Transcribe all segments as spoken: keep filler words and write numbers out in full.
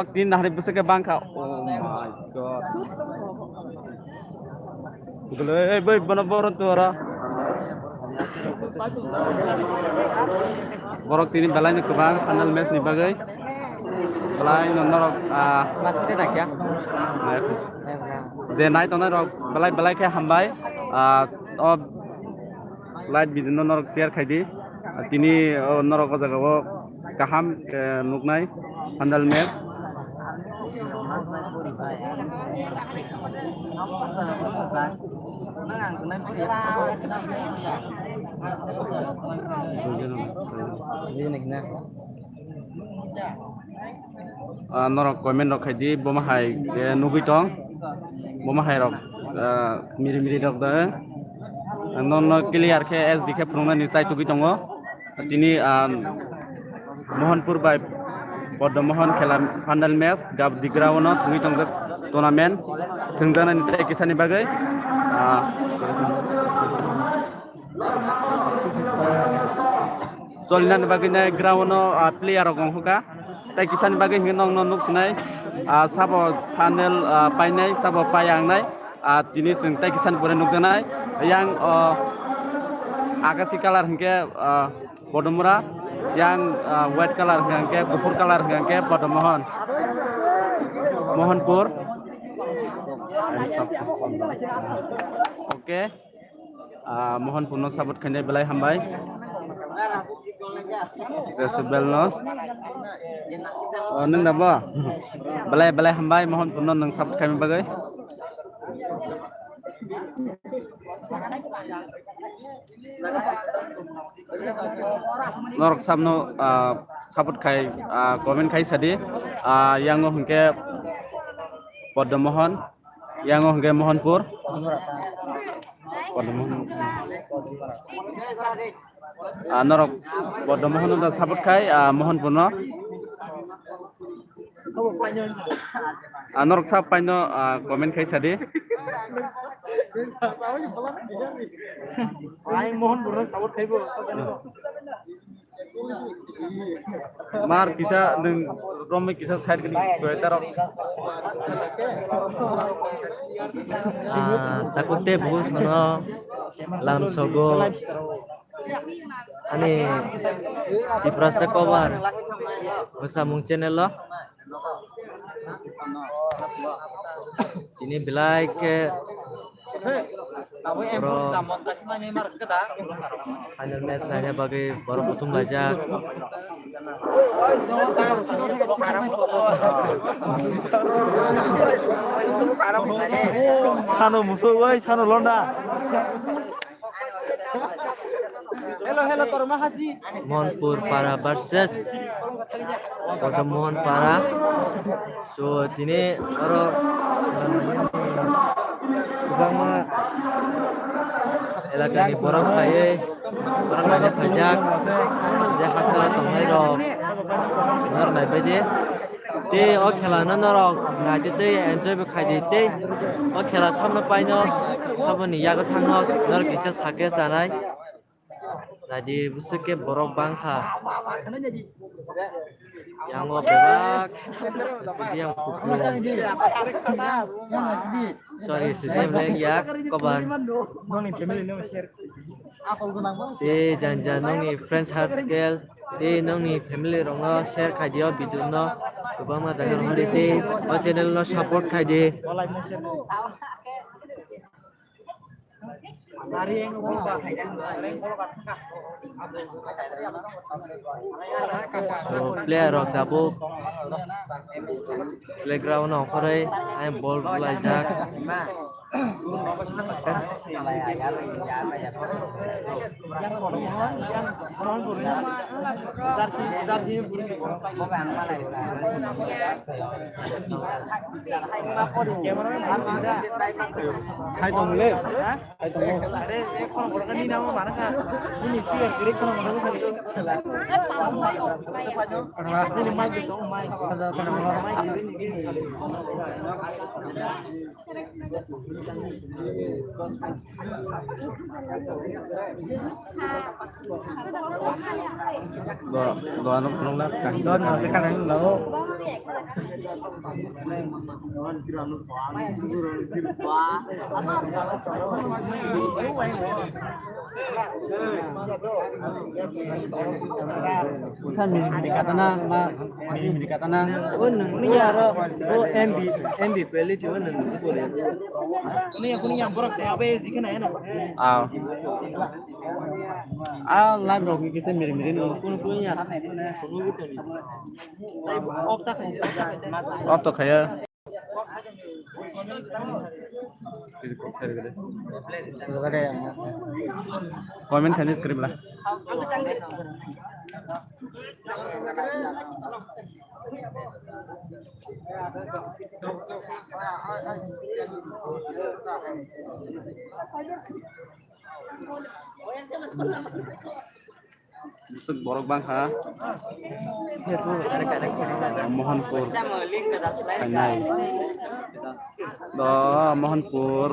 Tin hari bwswk khe bangkha. Oh my God. Guloi, oi, bai, bono boron tu oro. Borok tini belai no kwbang final match ni bagwi. Belai no norok, ah, je nai tongnai rok belai belai khe hambai. Ah, o live video no norok share khai di. Tini, o, norok o jaga o kaham, eh, nuknai handle match. Ah, norok comment rok khai di, bomo hai, eh, nugui tong, bomo hai rok, ah, miri miri rok da, eh. Ang nono clear khe S D khe phunuknani chai tugui tongo. Tini, ah, Mohanpur bai Poddo Mohan khela final match gab digra ono thungui tongjak tournament thwngjaknani tei kisani bagwi, ah, Solinani bagwi nai ground no, ah, player rok wngkha. Tei kisani bagwi hwnkheno nuksinai, ah, sabo final, ah, painai, sabo paiya wngnai. Ah, tini chwng tei kisani pore nukjaknai. Yang, oh, akasi colour hwnkhe, ah, Podomura. Yang, ah, white colour hwnkhe, kuphur colour hwnkhe Podomohon. Mohanpur. Okay. Ah, Mohanpurno support khainai belai hambai. Jesubelno. Oh, nwng da bo? Belai, belai hambai Mohanpurno nwng support khaima bagwi. Norok sabno, ah, support khai, ah, comment khai sadi. Ah, yango hwnkhe Podomohon. Yang o hwnkhe Mohanpur. Ah, norok Podomohon no da support khai, ah, Mohanpur no. Ah, norok sab paino, ah, comment khai sadi. Ang Mohanpur no support khaibo. Mar kisa nwng romwi kisa side kani koi tarok. Ah, takuk tei bugo sono lamsogo ani Tiprasa Kobar bwsamung channel o. Tini belai khe borok final match naina bagwi borok kutung laijak. Sano muso bai, sano londa. Hello, hello, Torma Haji. Mohanpur Para versus Kodom Mohan Para. So, tini oro kwbangma elakani borok phaiwi borok naina phaijak. Je hakchalo tongnai rok norok naibaidi. Tei o khela no norok naidi tei enjoy bo khaidi tei o khela samno paino saboni yago thangno norok kisa sake chanai. Naidi bwswk khe borok bangkha. Yango bebak stadium kuplung. Sorry, stadium le yak kobar. Tei janja nongni friend circle, tei nongni family rokno share khai dio video no. Kwbangma jaga rohor di tei o channel no support khai di. So, player rok tabuk playground o ongkhorwi ai ball bulaijak. Sai tongmole. Dua, dua nuk nuk lah. Dua nuk nuk lah. San miri miri kata na, ma miri miri kata na. O nung ni aro o M B, M B quality o nung ni kore. Ni aku ni yang borok saya apa S D kena ya na. Ah. Ah, live rok ni kisa miri miri no. Kun kun ya. Off tak. Off tak ya. Comment khaini script la. Bwswk borok bangkha. Mohanpur. Kainai. Do Mohanpur.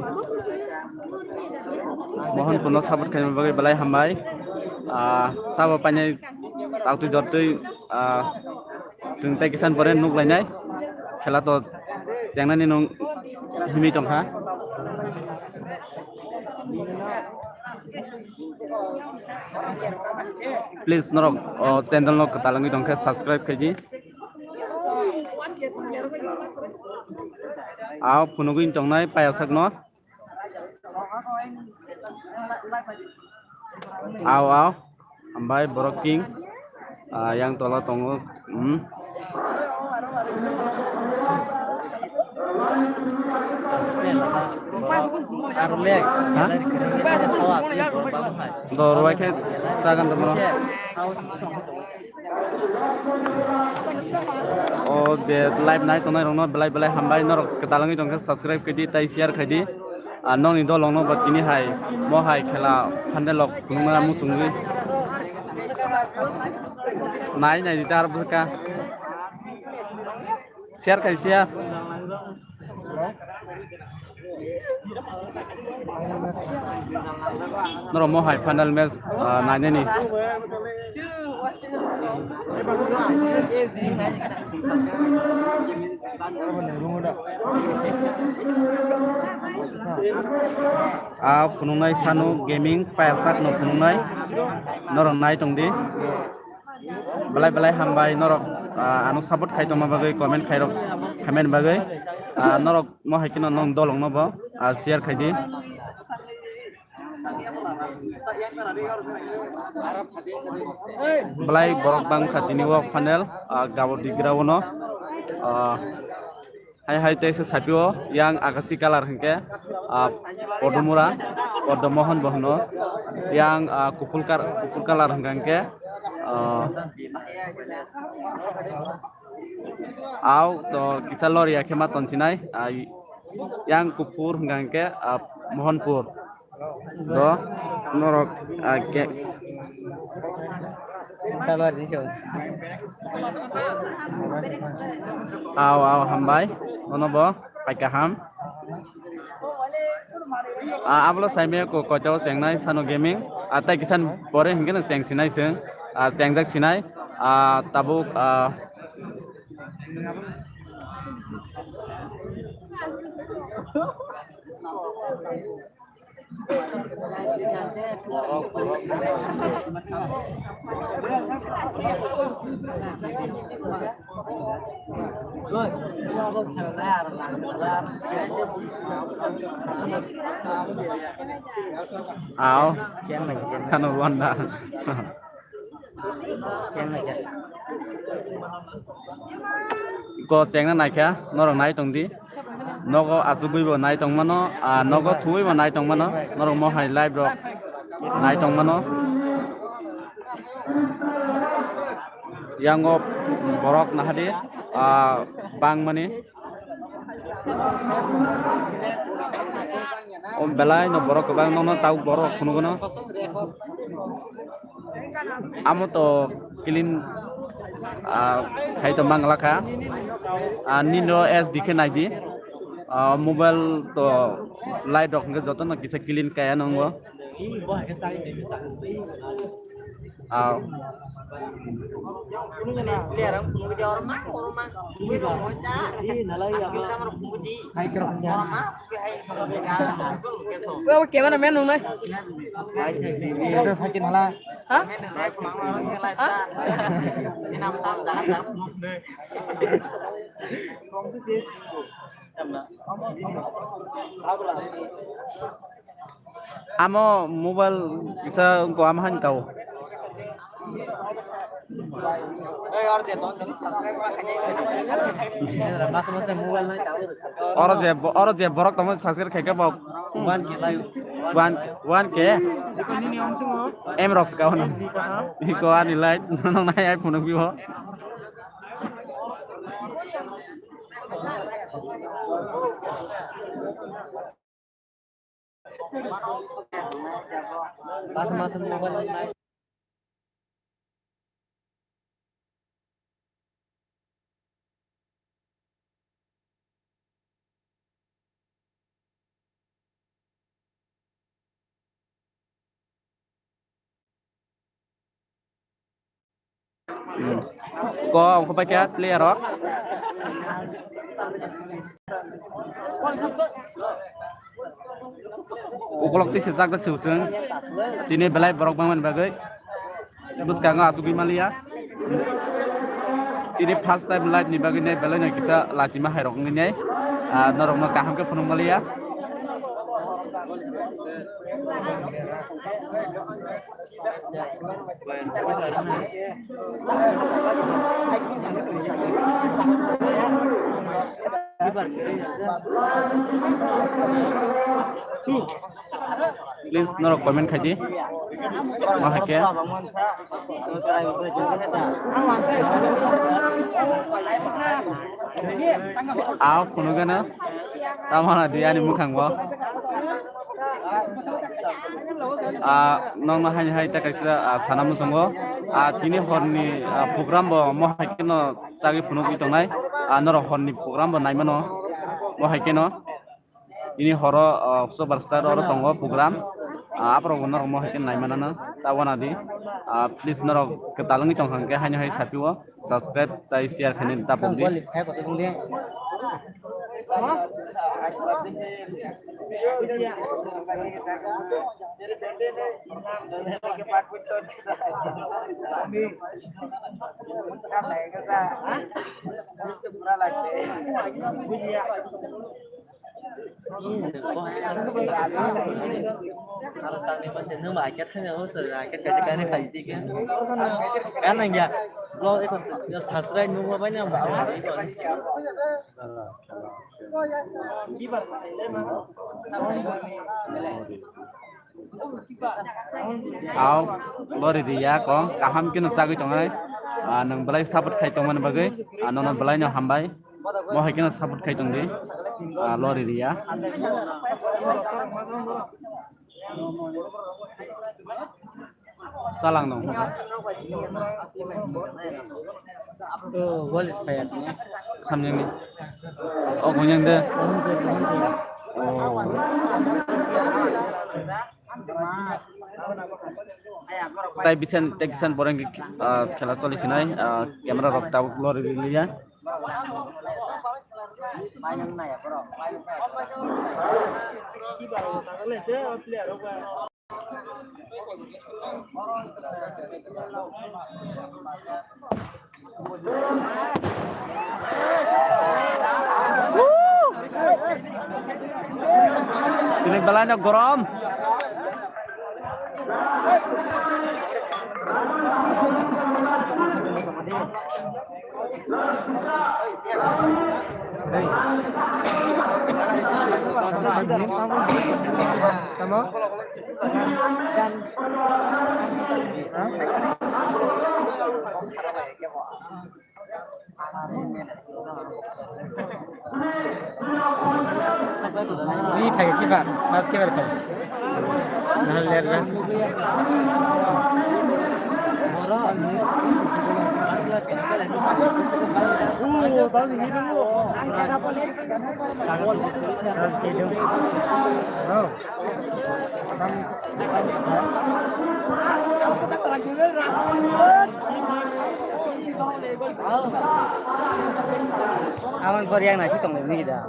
Mohanpur no support khaina bagwi belai hambai. Ah, sabo painai taktwi jortwi, ah, chwng tei kisan pore nuk lainai. Khela to chengnani nung himwi tongkha. Please, norok o channel no kwtal wngwi tongkhe subscribe khaidi. Ao phunugwi tongnai payasakno. Ao, ao. Hambai borok king. Ah, yang tola tongo. Hmm. Ha? Do rwai khe chagan do mano. O je live nai tongnai rokno belai belai hambai, norok kwtal wngwi tongkhe subscribe khaidi tei share khaidi. Ah, nokni dolongno bo tini hai mo hai khela phandel rok phunukna muchungwi. Nai nai di tar bwkha. Share khai share. Norok mo hai final match, ah, nainani. Ah, phunuknai Sanu Gaming payasakno phunuknai. Norok nai tongdi. Belai belai hambai norok, ah, ano support khai tongma bagwi, comment khairok khaimani bagwi. Ah, norok mo hai kheno nong dolongno bo, ah, share khaidi. Belai borok bangkha tini o final, ah, gabo digra uno. Ah, Hai hai teisa sapio yang akasi colour hwnkhe, ah, Podumura, Podmohon bo hwno. Yang, ah, kuphur kar-, kuphur colour hwnkha hwnkhe, ah, au to kisa lori ya khe ma tonsinai, ah, yang kuphur hwnkha hwnkhe, ah, Mohanpur. Do, norok, ah, ke. Tabar di song. Aw, aw, hambai. Nono bo, pai kaham. Ah, ablo saime ko koito chengnai Sanu Gaming. Ah, tai kisan pore hingke na cheng sinai seng. Ah, chengjak sinai. Ah, tabuk, ah, Aw, sanu wanda. Ko chengna naikha, norok nai tongdi. Nogo achugwi bo nai tongmano, ah, nogo thuwi bo nai tongmano, norok mohai live rok nai tongmano. Yango borok nahadi, ah, bangmani. O belai no borok kwbang nono tau borok phunukgwno. Amo to clean, ah, khai to mangla kha. Ah, nini ro S D khe nai di. Ah, mobile to light rok hwnkhe jotono kisa clean kaya nungo. Ah. Camera man nung nai. Ha? Ha? Amo mobile kisa ko ama han kau. Oro je, oro je borok tamo subscribe khaikhe bo one K, one K. Em rok ska ono. Iko ani light nong nai ai phunuk bibo. Ko, ang kho paikha player rok. Ukolok twi swijak jak se usung. Tini belai borok bangmani bagwi bwskango achugwi maliya. Tini first time live ni bagwi ne belai no kisa lachima hai rok wngwi ne, ah, norok no kaham khe phunuk maliya. Please, norok comment khai di. Wahai khe. Aw, phunugano. Tamana di ani mukhang bo. Ah, nokno haini hai ta kaisa, ah, sana muchungo. Ah, tini horni, ah, program bo mo hai kheno chagwi phunugwi tongnai. Ah, norok horni program bo naimano mo hai kheno. Tini horo, ah, superstar oro tongo program. Ah, aborok bo norok mo hai kheno naimanano. Ta wana di. Ah, please norok kwtal wngwi tongkha hwnkhe haino hai sapio. Subscribe tai share khainani tapok di. Aw, lori riya kong, kaham keno chagwi tongnai. Ah, nwng belai support khai tongmani bagwi, ah, nono belai no hambai. Mo hai keno support khai tongdi. Ah, lori riya. Chalang dong. To gol is phai atne. Samjang ni. O gonjang de. Oh. Tai bisan, tai bisan boreng, ah, khela choli sinai, ah, camera rok tabuk lori liya. Tini belai no gorom. Tamo? Twi phai kiba, mas kibar phai. Nahal lerra. Aboni pore yang nasi tong nini da.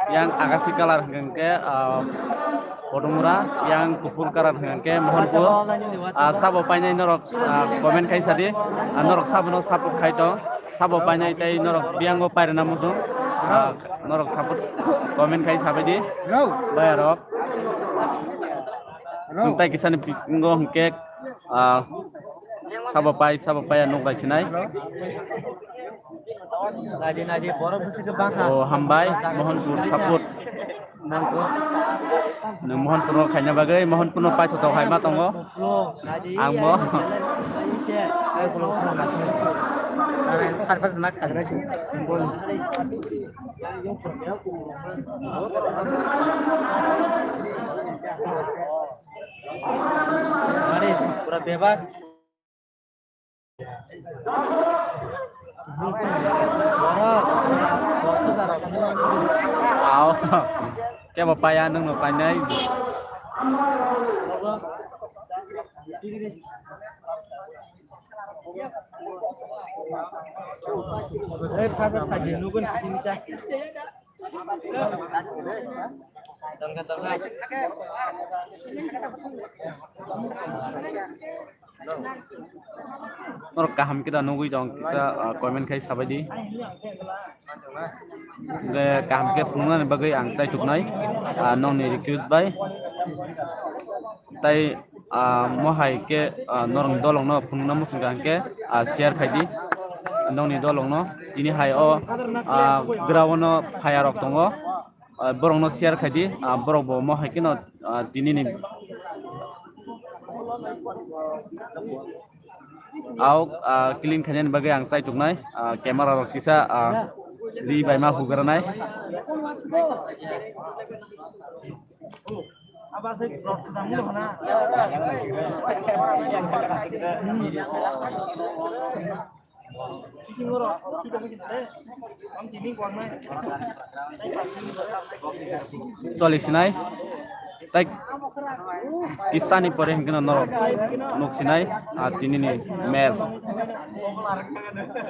Yang agasi kalar hingke, ah, Kotumura, yang kupur kalar hingke Mohanpur. Ah, sabo painai norok, ah, comment khai sadi. Ah, norok sabono support khai tong. Sabo painai tei norok biyango pairina muchung. Ah, norok support comment khai sabai di. Bayarok. Chwng tai kisani bisingo hwnkhe, ah, sabo pai, sabo pai, ah, nuk bai sinai. Nadi, nadi, borok bwswk khe bangkha. O, hambai, Mohanpur support. Nwng Mohanpur no khaina bagwi, Mohanpur no paithotok hai ma tongo. Ang bo. Pura bebak. Aw. Kebo paya nwngno painai. Norok kaham khe da nugwi tong kisa, ah, comment khai sabai di. Hwnkhe kaham khe phunuknani bagwi ang chaituknai, ah, nokni request bai. Tai, ah, mo hai khe, ah, norokni dolongno phunukna muchungkha hwnkhe, ah, share khai di. Nokni dolongno tini hai o, ah, ground o phayarok tongo. Ah, borokno share khai di. Ah, borok bo mo hai kheno, ah, tini ni Aw, ah, clean khainani bagwi ang chaituknai, ah, camera rok kisa, ah, ri bai ma hugranai. Choli sinai. Tai kisani pore hingkhe no norok nuk sinai, ah, tini ni match.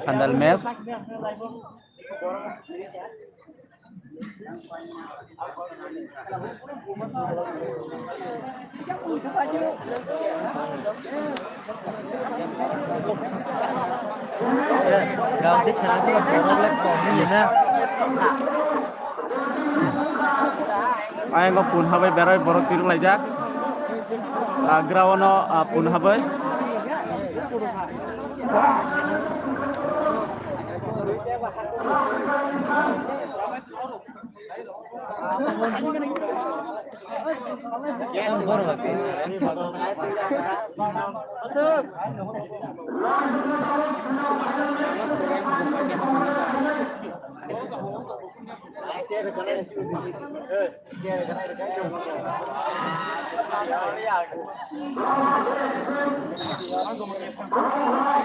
Final match. Ayang o pun habai berai borok chirwk laijak. Ah, ground o, ah, pun habai.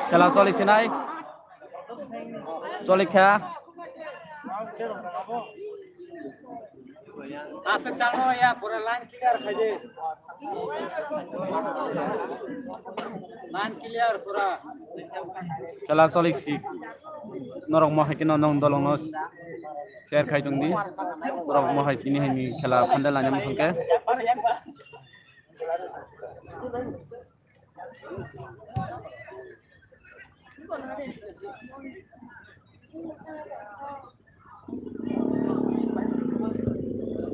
Khela choli sinai. Choli kha. Aswk changno ya, pura line clear khai de. Line clear pura. Khela choli si. Norok mo hai khe no nong dolong no share khai tong di. Norok mo hai tini hai ni khela phandel ani muchung khe.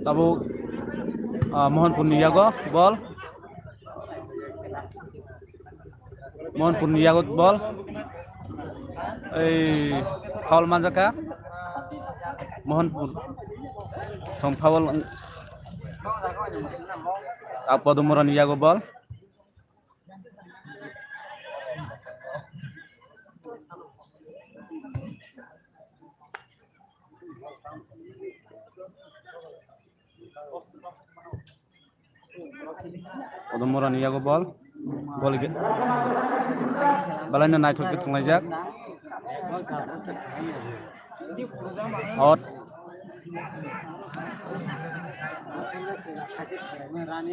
Abo, ah, Mohanpurni yago bol. Mohanpurni yago bol. Ei, foul manjakha. Mohanpur song foul. Ah, Podomorani yago bol. Podomorani yago bol. Bol ge-, balaino naithok khe thwnglaijak. Out.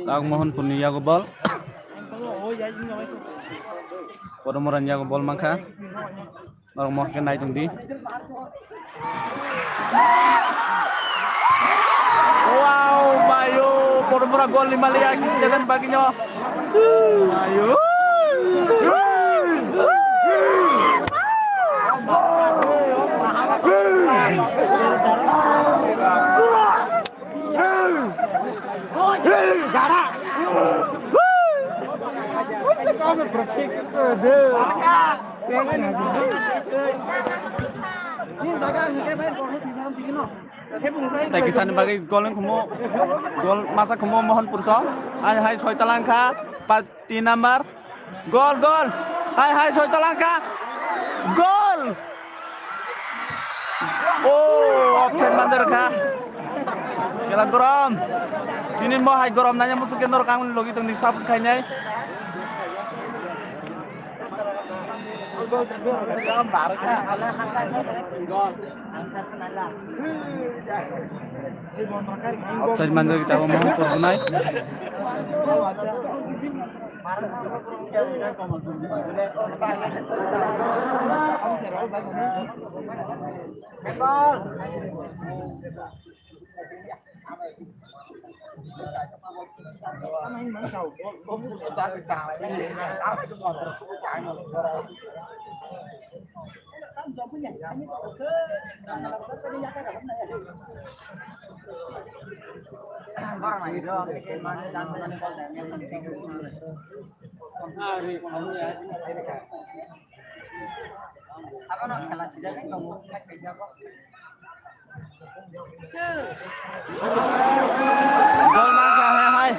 Tak Mohanpurni yago bol. Podomorani yago bol mankha. Norok mohor khe nai tongdi. Wow, mayo, Podomora gol ni maliya, kisi jadan bagino. Mayo. Tei kisani bagwi gol wng khumu, gol masa khumu Mohanpur song. Hai hai soi talangkha, pa, tin number. Gol, gol. Hai hai soi talangkha. Gol. Oh, offside manjar kha. Kela gorom. Tini mo hai gorom nanya musu ke norok ang logi tongdi support khainai. Offside manjak tabo Mohanpur bunai. Gol mankha, hai, hai.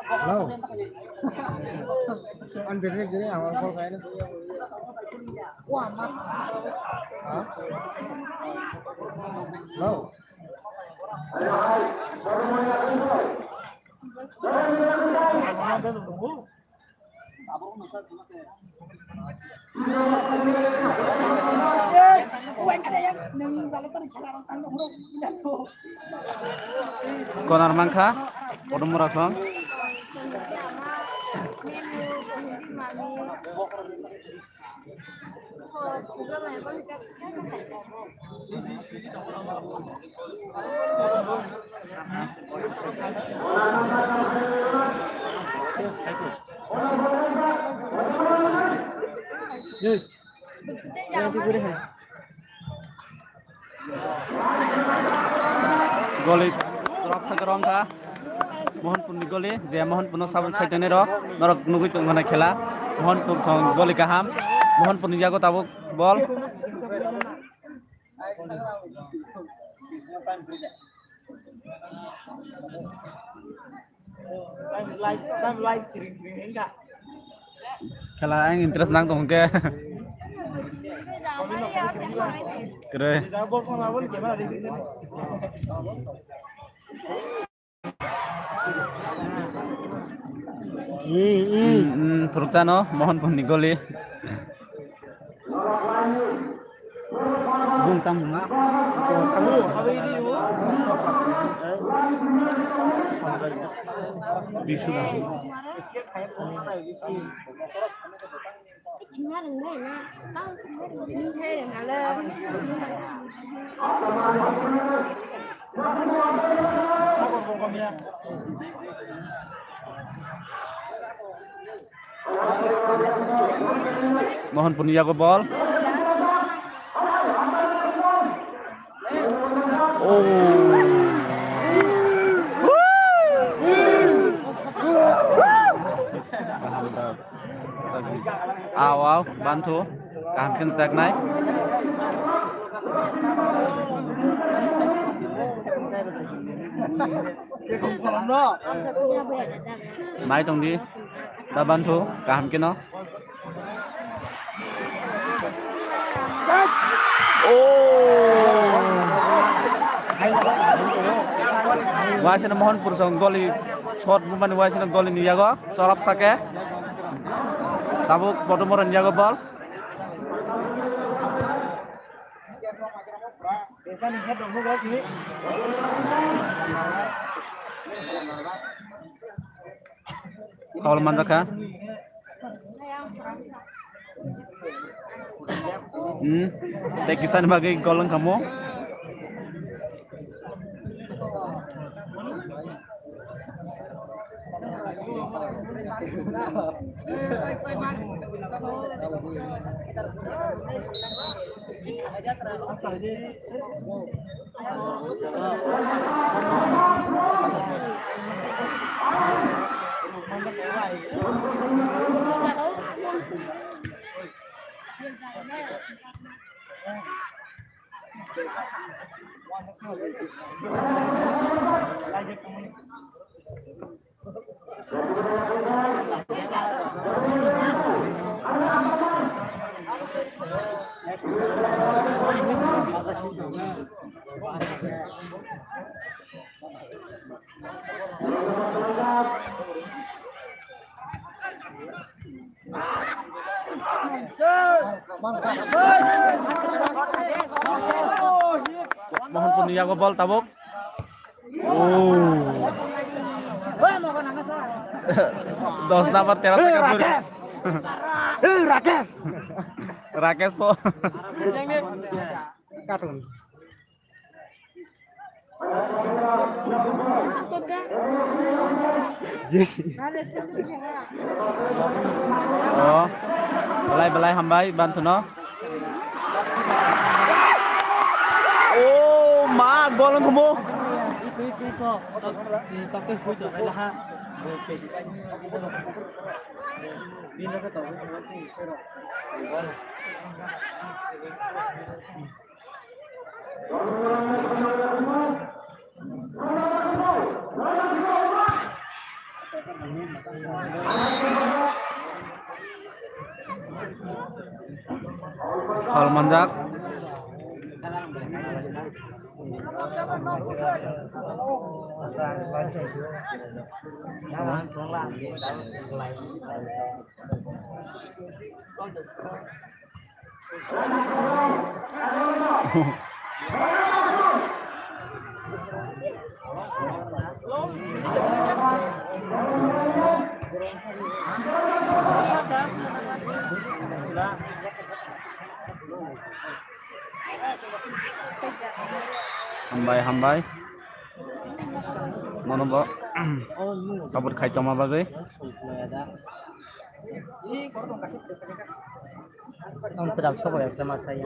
Hello. Ang diri diri ang call kayo na. Ha? Hello. Corner mankha, Podomora song. Goli, drop sa drop kha. Mohanpurni goli, je Mohanpurno sabuk khaitene rok, norok nugui tong khana khela. Mohanpur song goli kaham. Mohanpurni yago tabuk bol. Khela ang interest nang tong khe. Kre. Hmm, hmm, thuruk chano, Mohanpurni goli. Bung tang bung. Bisu da. Mohanpur ni yago bol. Oh. Aw, aw, Banthu, kaham khe nwchaknai. Nai tongdi, da Banthu, kaham kheno. Oh! Waisano Mohanpur song goli shot bumani waisano goli ni yago chorap sake. Tabuk Podomoroni yago bol. Foul manjakha. Hmm. Tei kisani bagwi gol wngkha mo. Mohanpur ni yago bol tabuk. Oh. Dos number tera second. Rakesh. Hey, Rakesh. Rakesh po. Katun. Oh, belai belai hambai Banthuno. Oh, ma gol wngkha mo. Foul manjak. Hambai, hambai. Nono bo support khai tongma bagwi. Ang pedal sobo ya sama saya.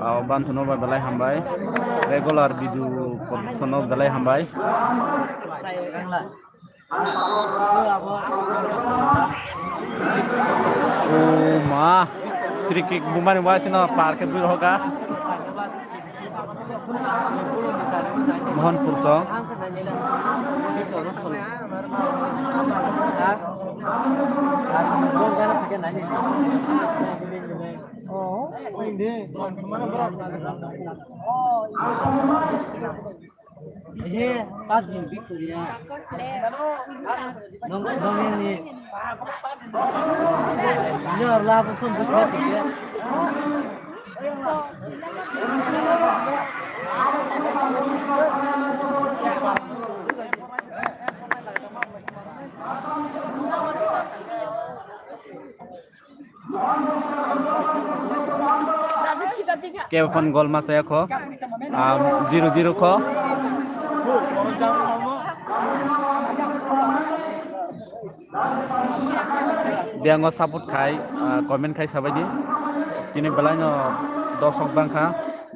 Ah, Banthuno bai belai hambai. Regular video production no belai hambai. Oh ma, free kick bumani waisino par khe bui rohoka. Mohanpur chong. He, PUBG Victoria. Nong, nong ini. Ini orang labu pun bisa sih ya. Kebo phano gol ma chaya kho. Ah, zero zero kho. Biyango support khai, ah, comment khai sabaidi. Tini belai no dosok bangkha,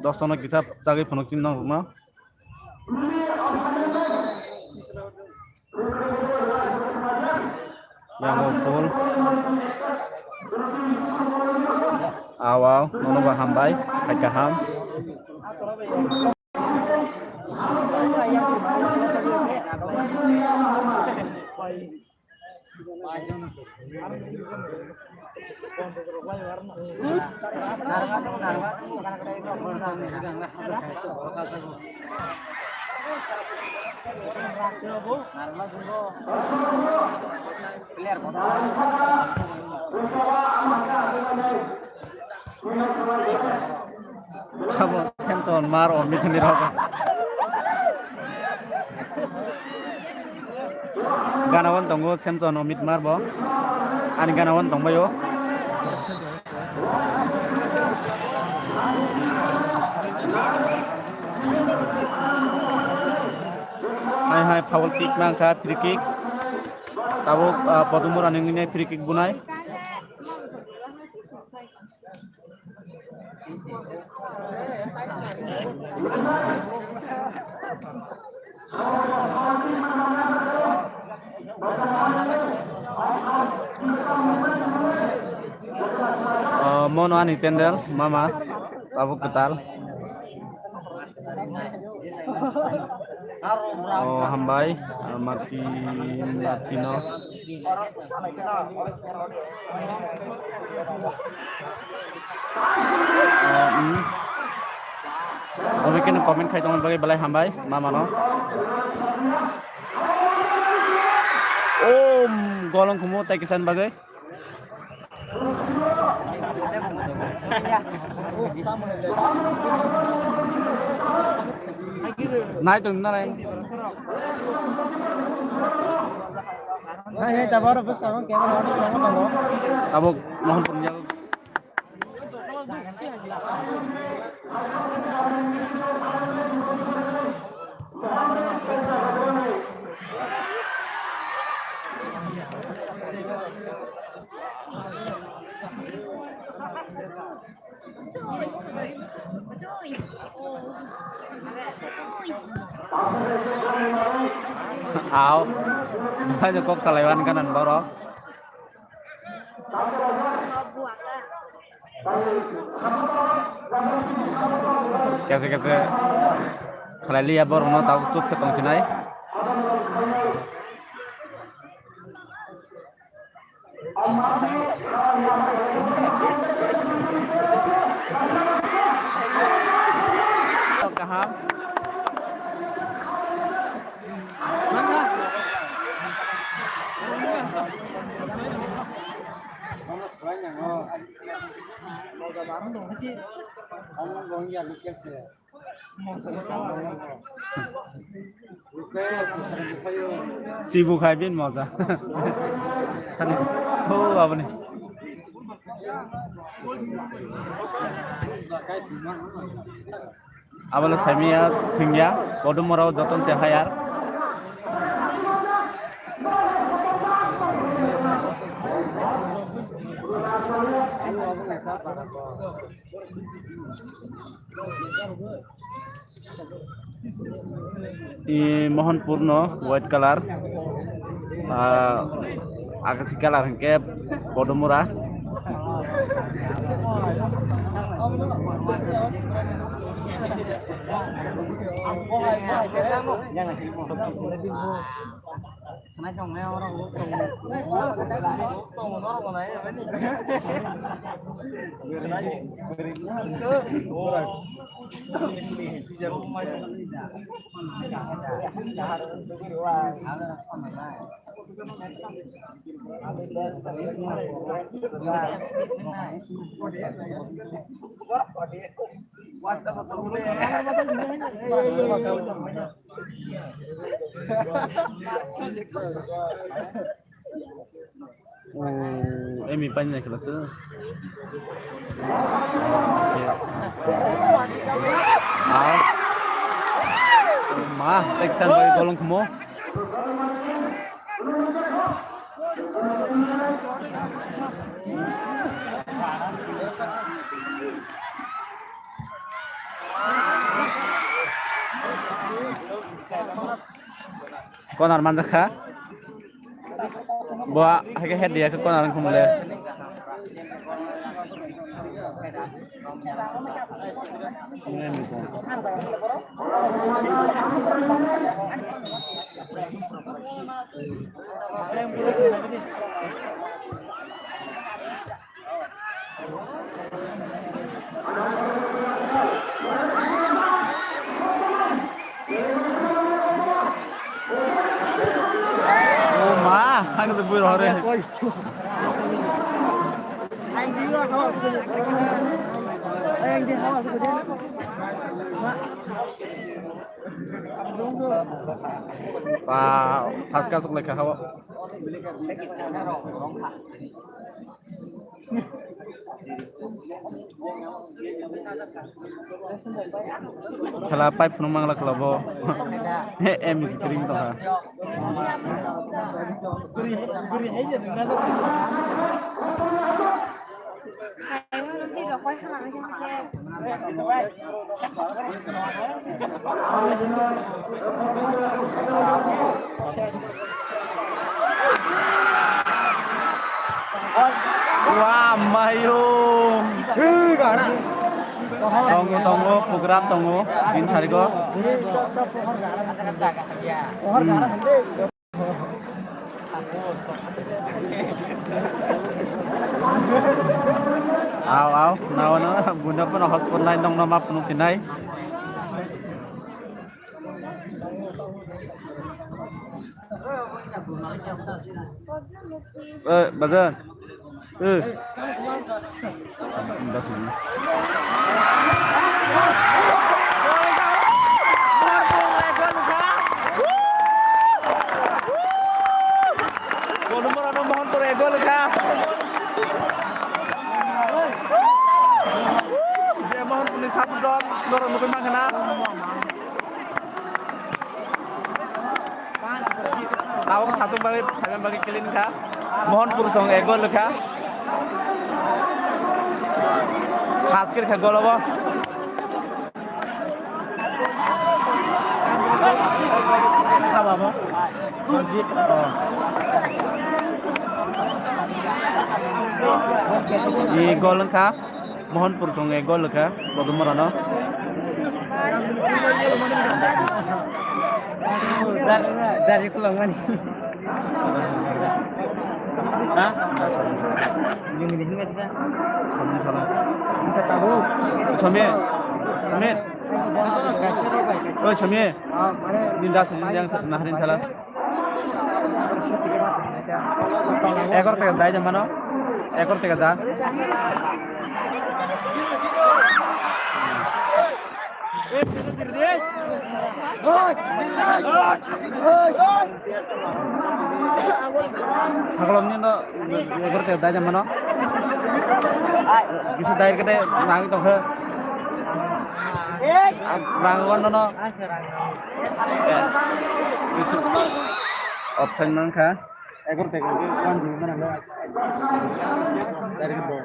dosok no kisa chagwi phunuk chini nongrokno. Yango goal. Aw, aw, nono bo hambai, hai kaham. Sabo Samson Mar Omit ni rok. Gana wan tongo Samson Omit Mar bo. Ani gana wan tongbayo. Hai hai foul kick nangkha, free kick. Tabuk, ah, Podumura nungni free kick bunai. Oh, mono ani channel, mama, tabuk kwtal. Oh, hambai, ah, Martin, Martino. Oh, hmm. Obo khe comment khai tongmani bagwi belai hambai, mamano. Oh, golong khumu tai kisani bagwi. Nai tong nai. Nai, nai, tabuk oro bwskango camera on khe tongo. Tabuk Mohanpur ni yago. Aw, hai kok salai wan kanan borok. Kese kese khlai liya borokno tabuk chuk khe tong sinai. Kaham. Sibu khai bin moja. Ho aboni. Abole saimiya thwngya, kodumo rok joton se hayar. I Mohanpur no white colour, ah, akasi colour hwnkhe Podumura. Oh, emi pani nai khlasa. Yes. Ah. Ma, tek chan bai golong khumo. Corner manjakha. Bo hai khe head diya khe corner wngkha mole. Oh ma, hang se bui rohore. Wow, thaska chuk lekha hao. Khela pipe phunuk mangla khela bo. He, em is green tongkha. Wa mayung. Tongo, tongo, program tongo, tin sarigo. Hmm. Aw, aw, nawa, nawa, bunda phano hotspot nai nong nama phunuk sinai. Eh, bajan. Eh. Golumorano Mohanpur egol kha. Je Mohanpurni support rok norok nugwi mankha na. Tabuk satung bagwi, phaiman bagwi clean kha. Mohanpur song egol kha. Khas kir kha golobo. Ni gol wngkha Mohanpur song e gol wngkha Kodumorano. Jari khulangmani. Ha? Nini hinga dita. Samung sala. Samir. Samir. Oi, Samir. Ni das ni yang naharin sala. Ekor teka dai jamano. Ekor teka da. Sakolom ni no egor te dai mano. Bisa dai kete nang tong khe. Rang wan no. Bisa option nang kha. Egor te kan di mana lo. Dari ke bo.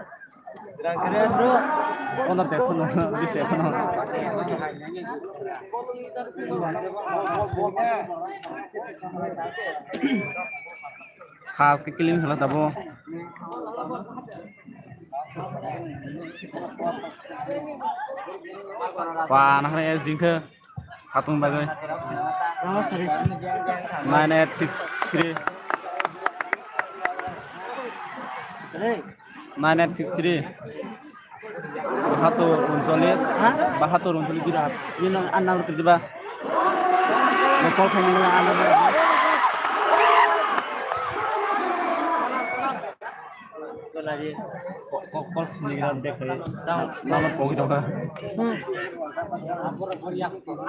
Honor te phone, bis te phone. Khas ke clean khala tabo. Pa nahar es dingkhe. Satung bagwi. Nine eight six three. Nine eight six three. Bahatur uncholish. Ha? Bahatur uncholish birat. Ini nang anang kerja ba. Call khaina nang anang. Ko-, ko-, kol sini kira dek kali. Tang, lama pogi dong. Hmm.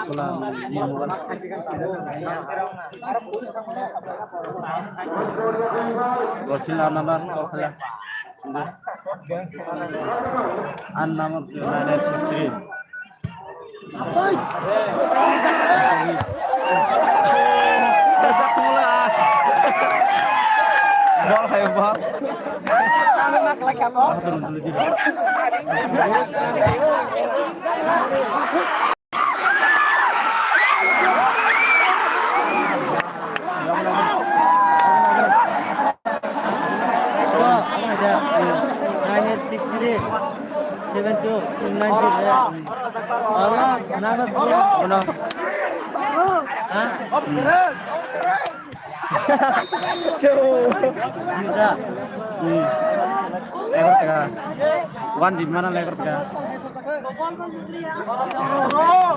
Kula, ini mau. Gosil ananan kol kala. An nama tu nine eight six three. Bol hai bol. Nine eight six three seven two nine zero. Alo, nana punya. Ono. Hah? Juta. Hmm. Ekor teka. One G B mana ekor teka. Oh.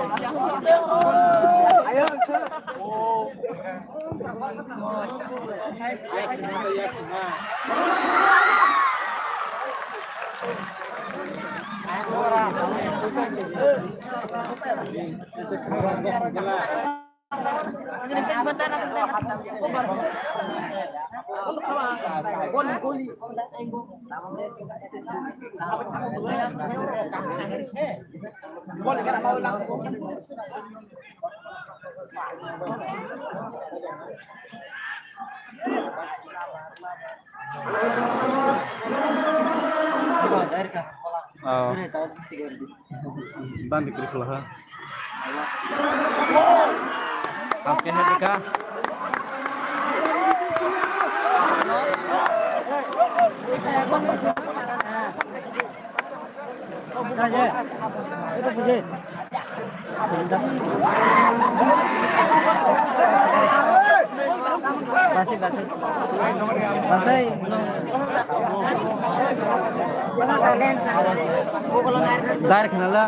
Bandi kiri kula ha. Pas ke hadi ka. Basai, basai. Dar khnala.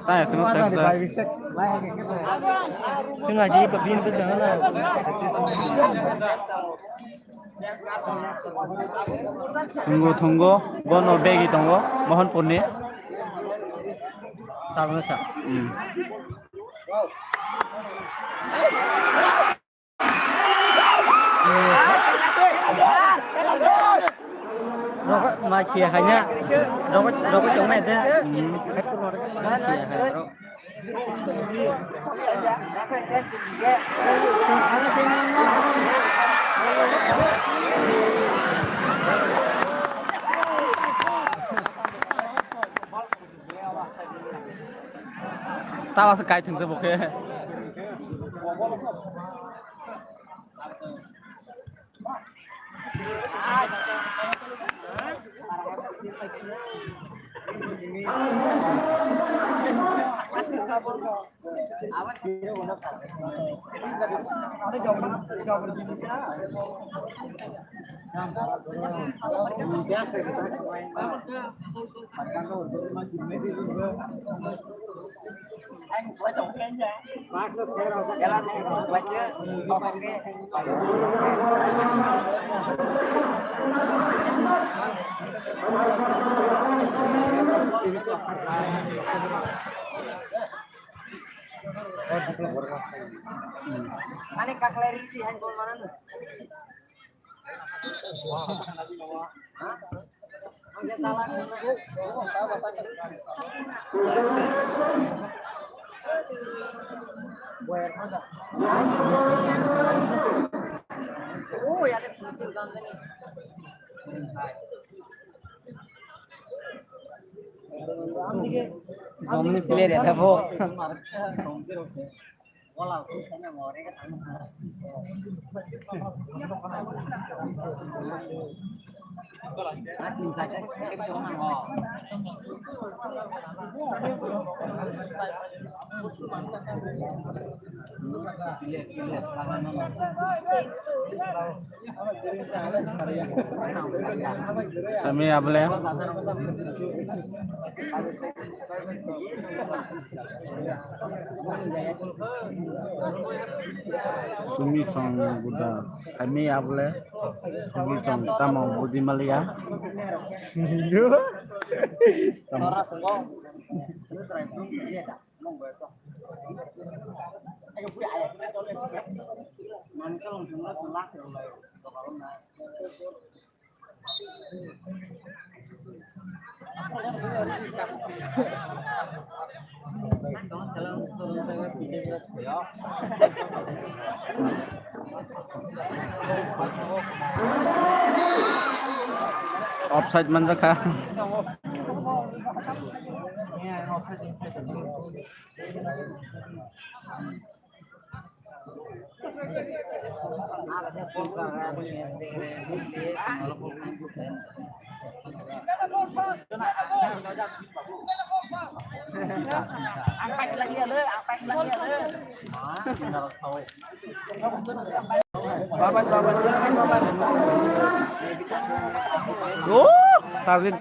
Taya sima tak sa. Singa ji ko bin ko sa na. Thungo, thungo, bono begi tongo, Mohanpurni. Tabuk sa. Hmm. Rokoi ma sia khaina. Rokoi, rokoi tongmai de. Hmm. Ma sia khaina rok. Tawa se kai thung se bo khe. Ani kaklai ridi han gol mana tu? Jomni player ya bo. Semi abole. Sumi song buda. Semi abole. Sumi song tamo buji. Malia. Offside manjakha. Oh, Tazin.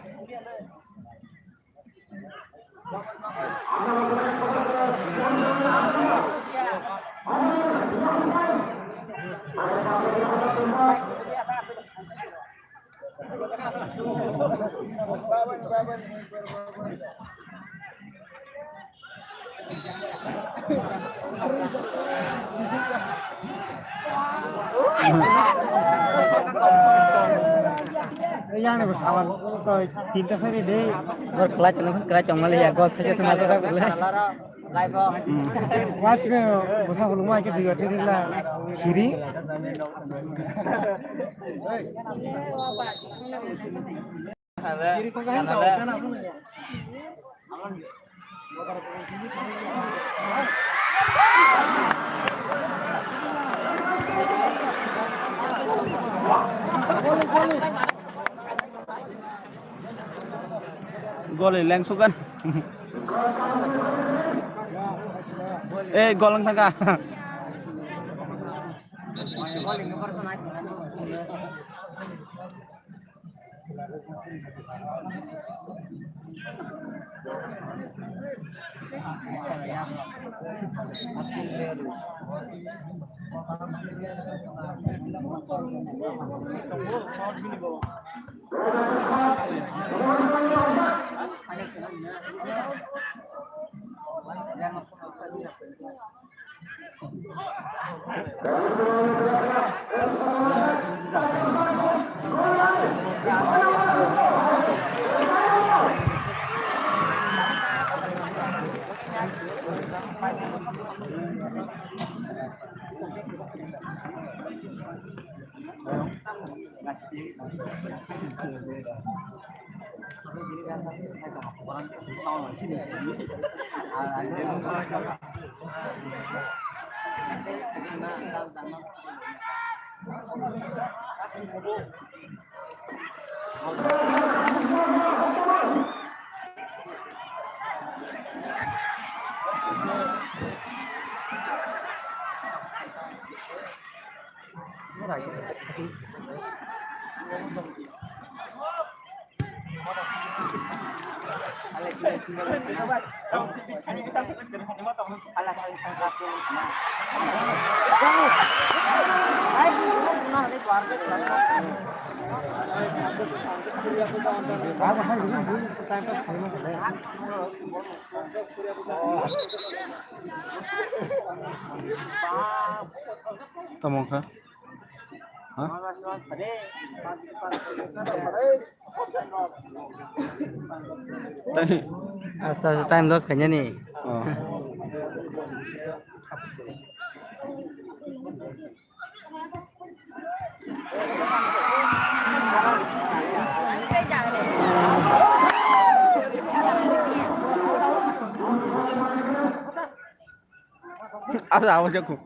Yang ni bos awan koi tinta sari deh. Bor kelai tengah kelai tengah lihat gol saja semasa saya boleh. Watch ke bos aku lumai ke dua siri lah siri. Gol lengsukan. Eh, gol wng thangkha. Tamo kha? Ha? Time, asta, asta time loss kanya ni. Oh. Asa awas jago.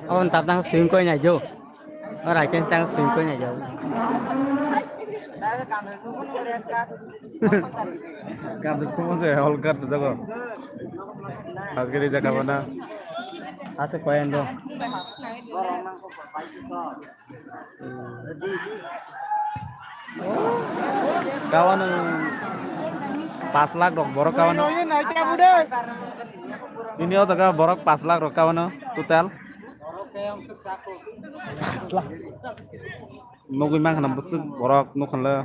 Aboni taptang swing koi nai jo. O right hand tang swing koi nai jo. Gam de kumo se hol kar tu jago. Has gari jaga bana. Ase koi ando. Kawan. Pas lakh rok borok kawano. Nini o jaga borok pas lakh rok kawano total. Nugui mankha na bwswk borok nukha le.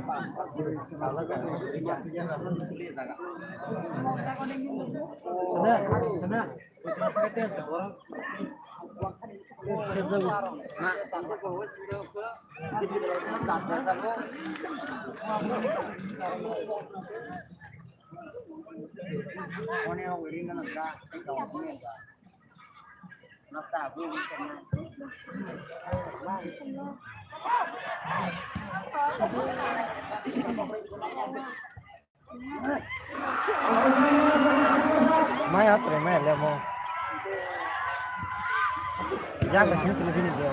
Maya tre maya lemo. Yang ka sini sini bini dia.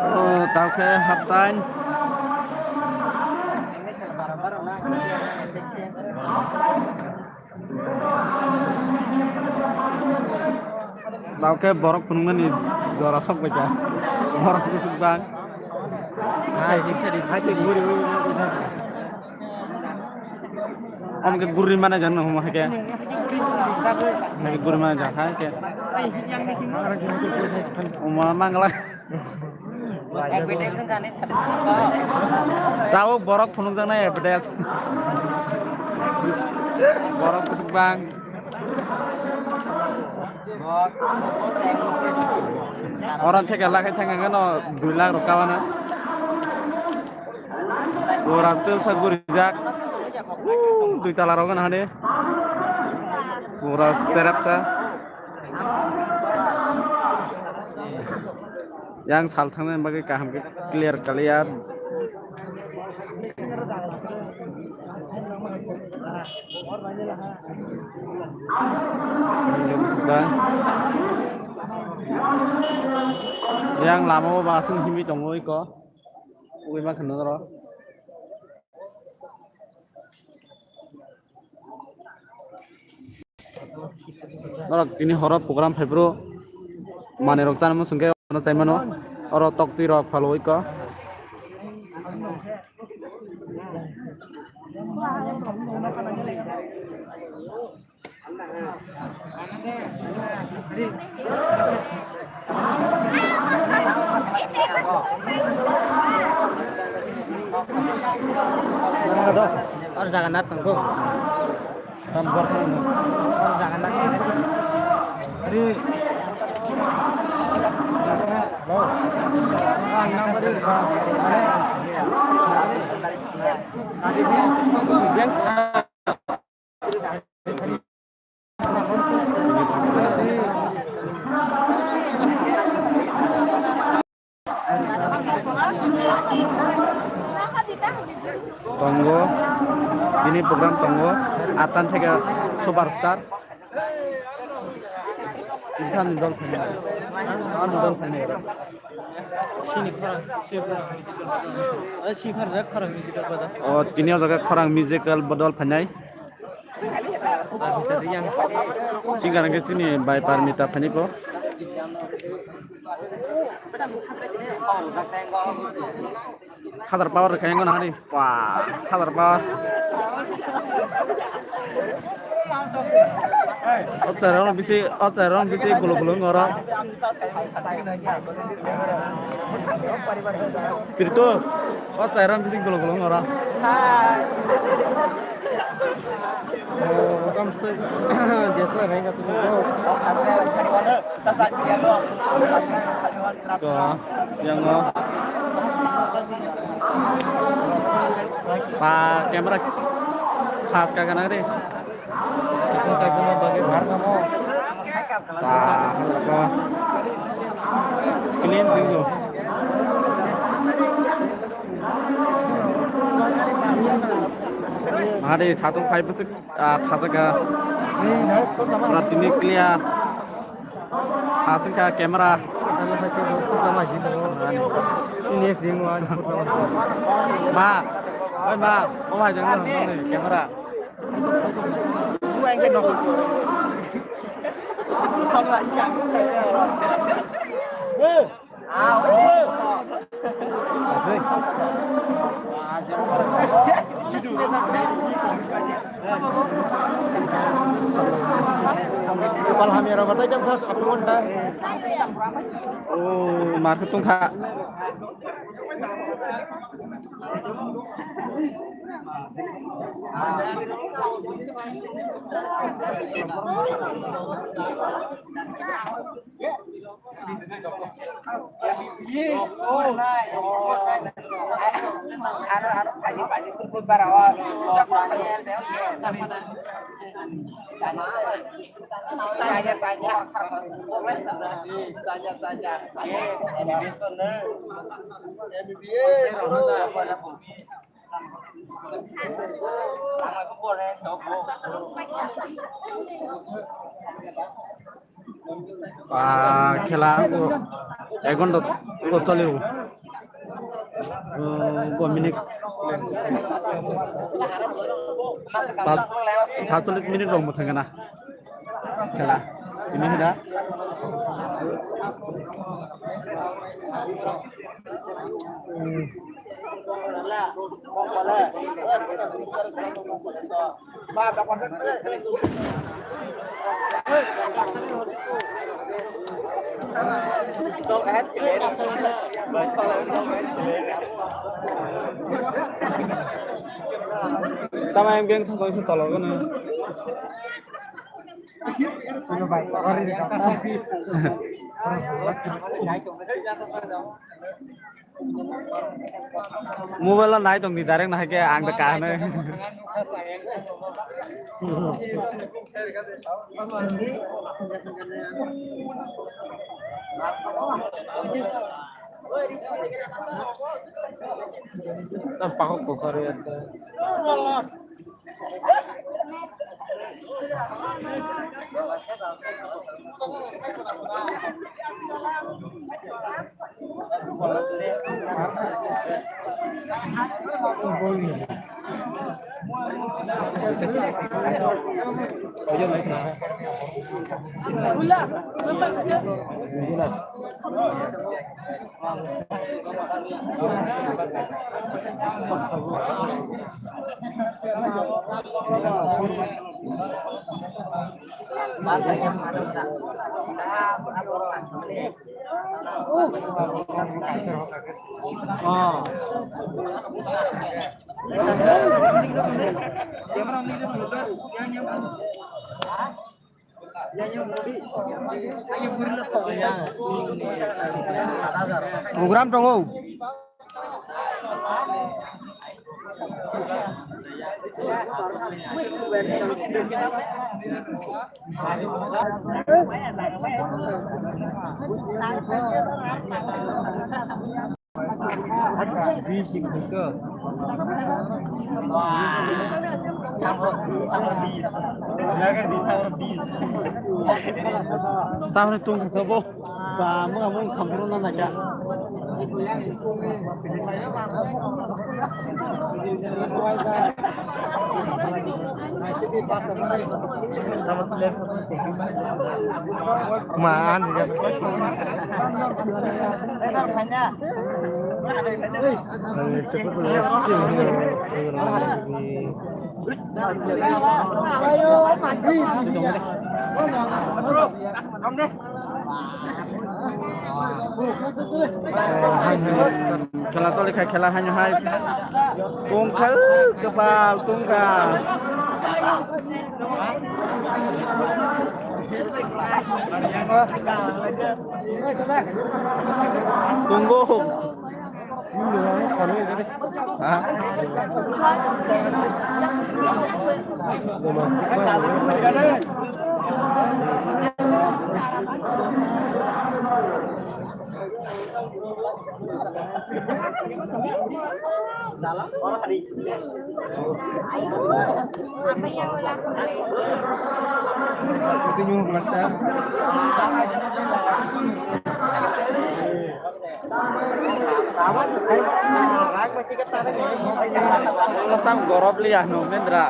O, tao khe haptai. Tao khe borok phunuknani jora sok bai kha. Borok bwswk bang. Hai, hai, hai, hai, hai, hai. Om ke guri mana jan homa hai ke. Hai ke guri mana jan hai ke. Oma mangla. Tao borok phunukjaknai advertise. Borok bwswk bang. Oro theke lakhai thangkhe no dui lakh rok kabana. Pura chwlsa gurijak. Dui tala rok gana hade. Pura cherapsa. Yang sal thangna bagwi kaham khe clear kaliya. Yang lama o ba aswk himwi tongo iko. Ui ma khna ro. Norok tini horo program phai phuru manwi rok chana muchung khe ano chai mano. Oro tok twi rok phalo iko. Or jaga nat tangko. Tam bor ko. Or jaga nat. Ari. Lo. Ang nang bari. Yang Tongo, tini program tongo, atan theke superstar. Insani dol phai, ani dol phai. Sini khorang, sini khorang musical baja. O, tini o jaga khorang musical bodol phainai. Singer hwnkhe chini bai Parmita phainai bo. Hazar power khe wngkha nahani. Wah, hazar power. O chairok bisi, o chairok bisi gulo gulo wngkha oro. Pirtu, o chairok bisi gulo gulo wngkha oro. Welcome, sir. Just like hang out. Ko, yang o. Pa, camera khas ka kana de. Pa, ko. Clean jing jo. Hari satu five besek. Ah, khasakha. Pura tini clear. Khasakha camera. Ma, oi ma, o bai jang nang ni camera. Kepala hamya rok batai jam sa satu ghonta. Oh, mar khe tongkha. Ah, khela o ek ghonta o cholibo. O, bo minute satchollish minute rok mwthang gana khela. Tini hwda. Tama yang geng thang tong se tolor gana. Mobile o nai tong di direct nahai khe ang da kahne. Tam pakok kokar ya. Program tongo. Bis ikut ke. Wah. Tambah, tambah bis. Lagi ditambah bis. Tambah tung ke sabo. Ba, mo mo kampung na naga. Ma, ani ga. Ani, Khela choli khai, khela haino hai. Tungkha, kwpal tungkha. Tungo. Tam gorob liya no mendra.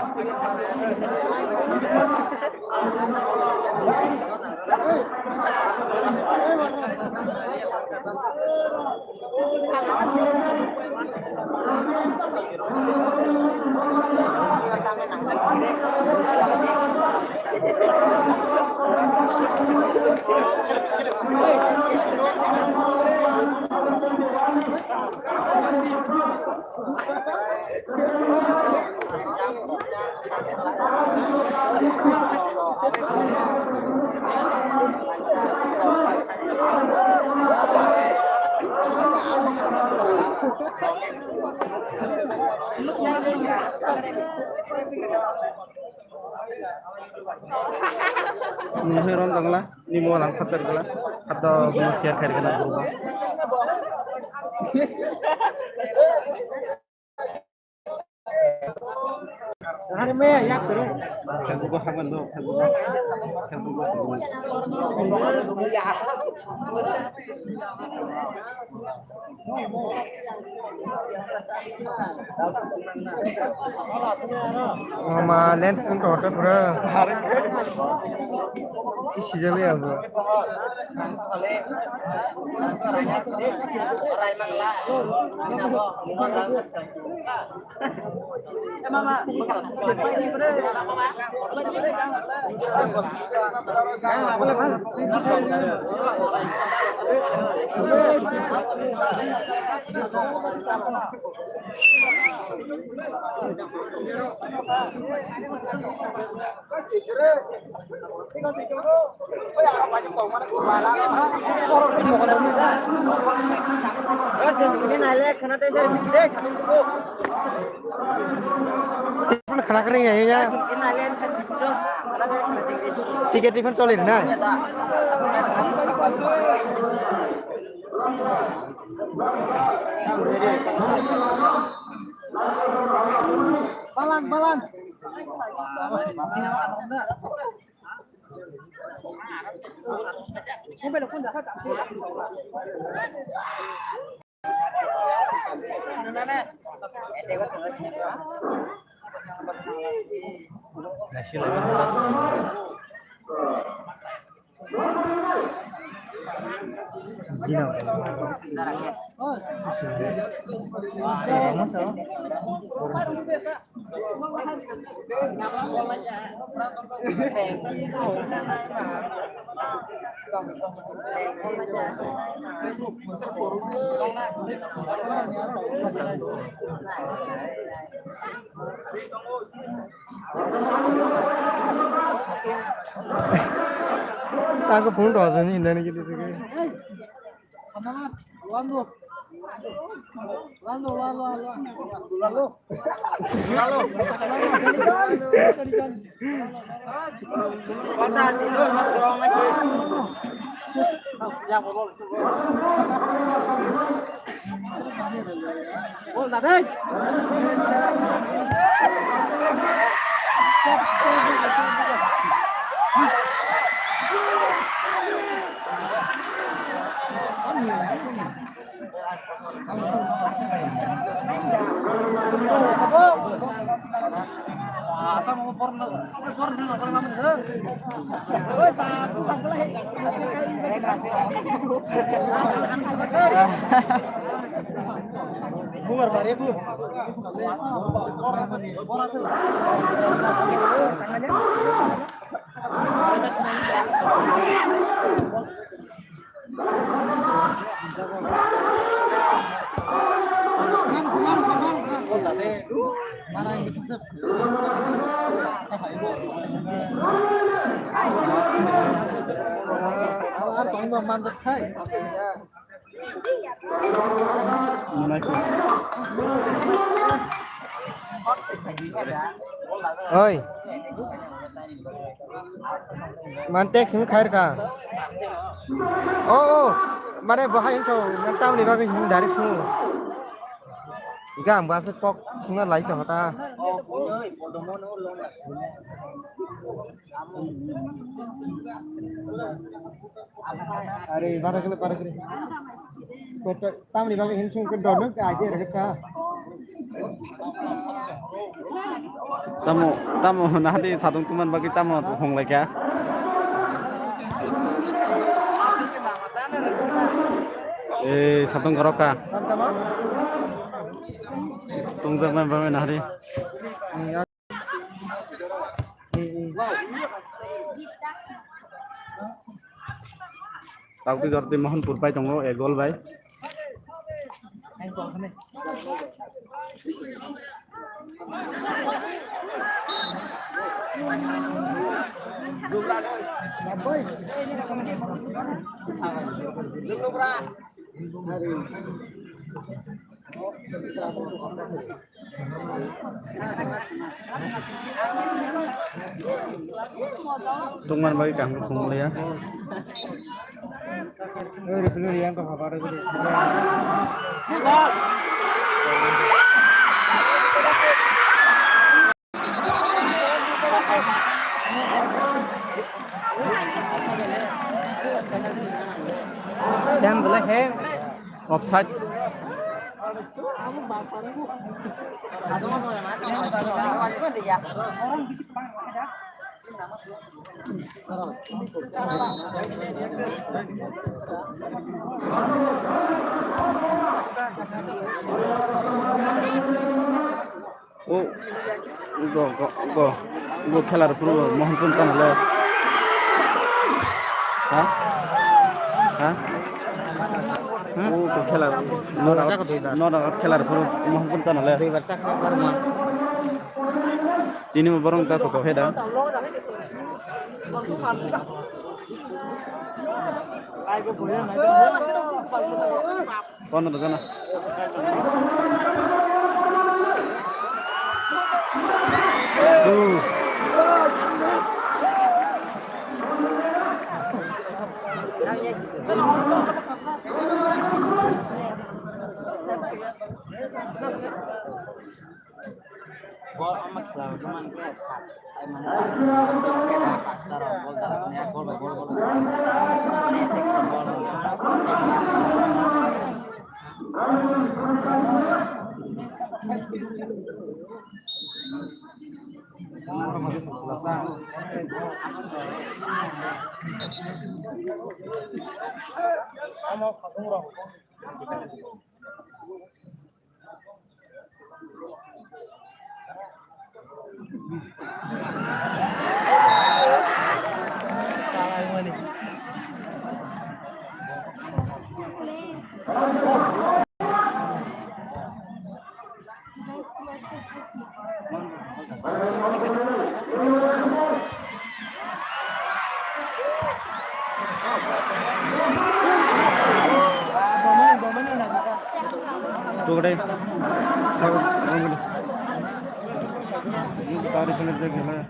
Ni hai rom tangla, ni mo lang phatar gala, khato mo share khair gala guru. Facebook o haban do, Facebook o, Facebook o. Mama lens wng tong pura. Kisi jali abo. Ticket refund choli na. Balang, balang. Tangko phone rw jani indani kiti sigi. Oi. Man text mi khair ka. Oh, oh. Mane bahai hinso, man tamni bagwi hin dari sunu. Gam gase kok suna lai to hota. Are, bara kele, bara kele. Kota tamni bagwi hin sung ke dono ka aje rega ka. Tamo, tamo nahadi sadung tuman bagwi tamo hong lai ka. Eh, sadung goroka. Tamo, tamo. Tungjaknai bagwi nahadi. Taktwi jortwi Mohanpur pai tongo, ek gol bai. Tongmani bagwi kaham khe khumlaiya. Offside. O, go, go, go, go, khelar phuru Mohanpur chana le. Ha? Ha? O, go khelar. Nora, nora khelar phuru Mohanpur chana le. Dui bar chakha barma. Tini mo borong cha to he da. Kono dogana. Bol ama khela rwkhe mankhe sat, ai mane, pasta rok bol dalak mane, bol bai bol, bol bai bol. Tukde. Tari kena jaga lah.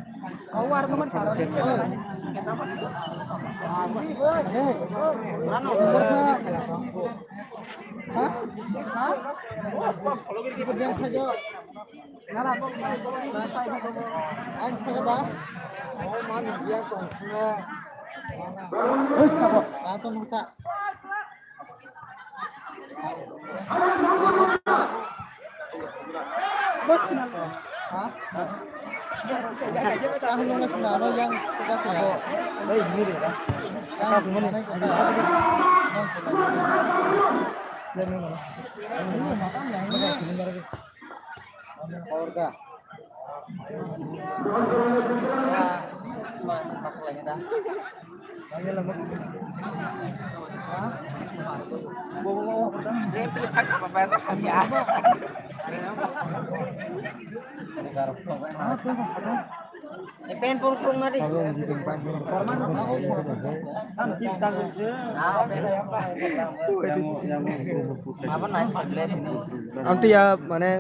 Amtwi ya mane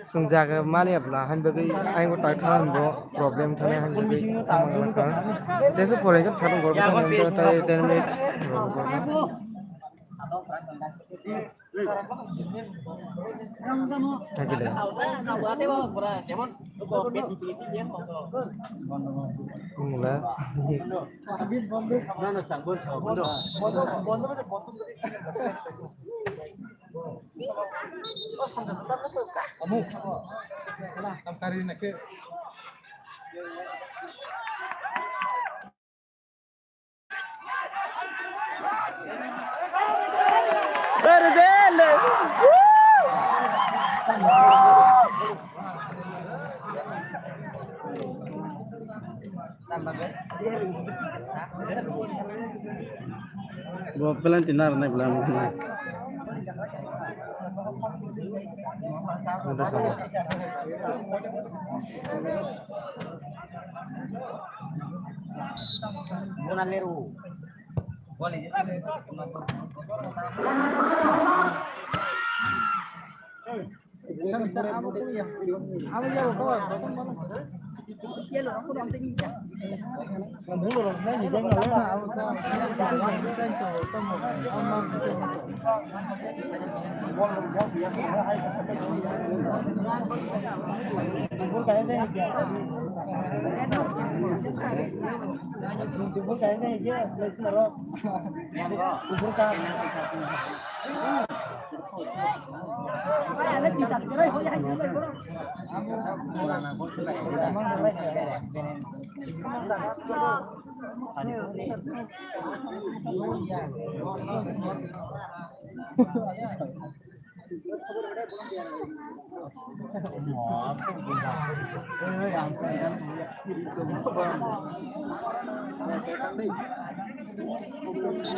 swngjak mani abla han bagwi ayang tai kha bo problem thani han bagwi tamo wngkha. Tesa pore khe chadong gor bwthang tai ten minute. Thakile. Mula. Bo penalty na rwnai bwla.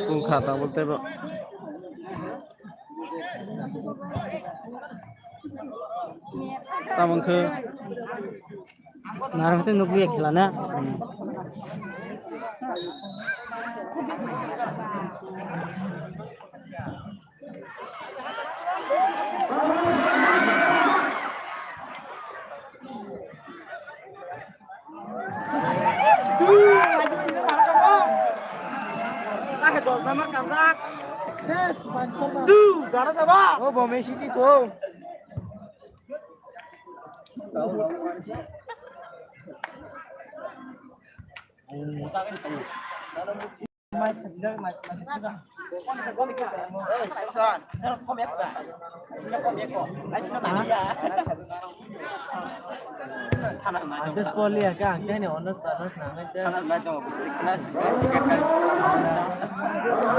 Tungkha ta bolte bo. Tamo khe narang tei nukliya khela na. O bo Messi ti ko. Atas poli ya ka, kene honest honest na ngai te.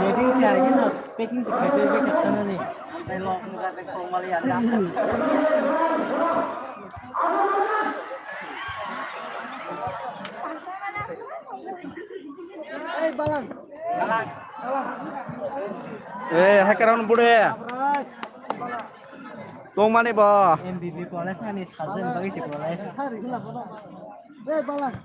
Wedding si agi na, packing si kete be kete na ni. Tei lok nungkha tei khorokma liya kha. Eh, hai karon bude. Tongmani bo. M B B college ani sajeng bagwi se college. Eh, balang.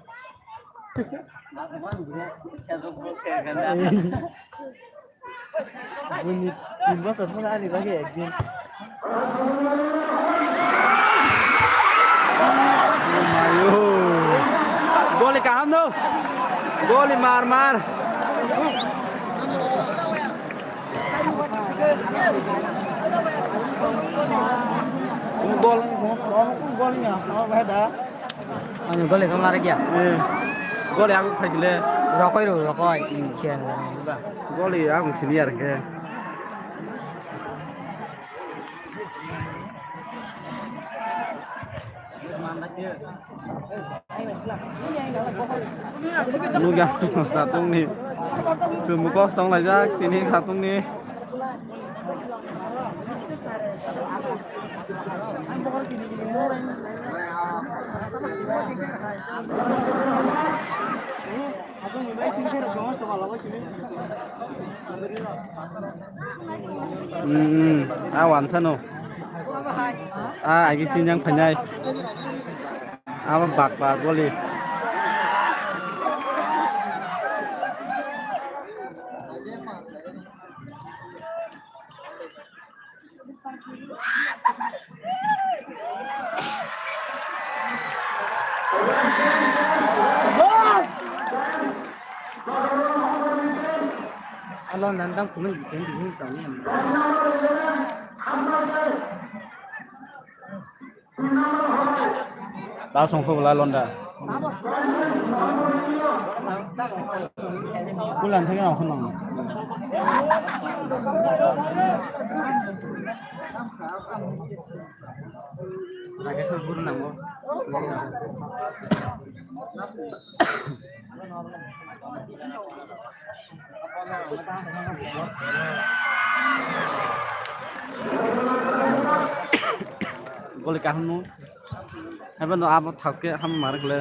Buini tin bosor phano ani bagwi ekdin. Mayo. Goli kaham no? Goli mar mar. Gol, gol ya, oh, bhai da. Ani goli kha mara gya. Eh, goli ang khaisile. Rokoi ro, rokoi. Sian. Goli ang senior ke. Nugya satungni chumbu kos tong laijak tini satungni. Hmm, hmm. A wansano. A agi sinyang phainai. Abo bakba goli. Alo nandang kumui bikin bikin kami. Ta song kho bwla londa. Kulan thang nang khon nang. Rakesh guru nango. Goli kaham no. Haiba no abo thaske ham mar khle.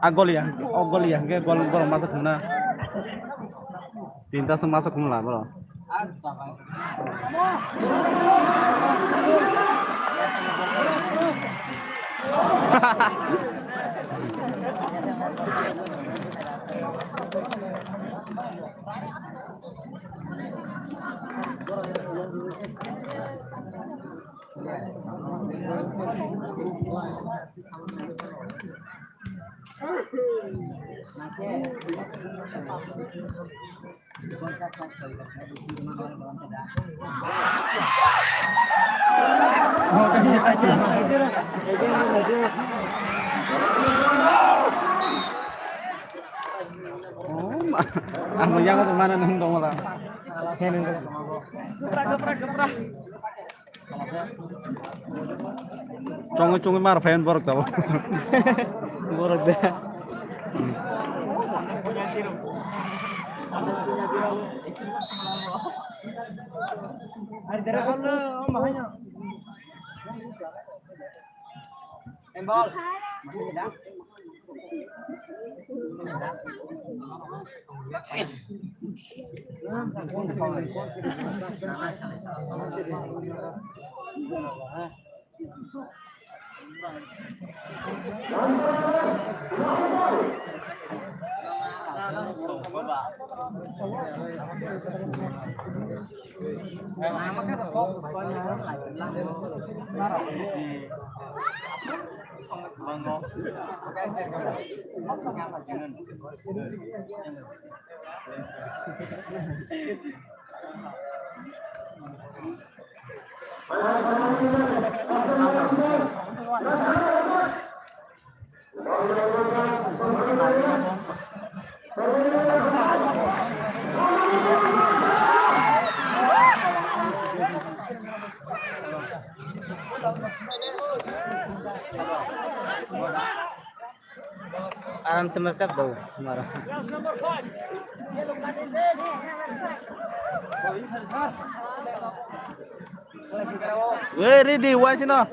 A goli ya, o goli ya, hingke gol, gol masa khumna. Tinta se masa khumla bro. Ang yang mana nang dong la. Chongwi chongwi mar phayan borok tabo. Borok de. Aram se mas kap do mara. Weh, ready, wai sino.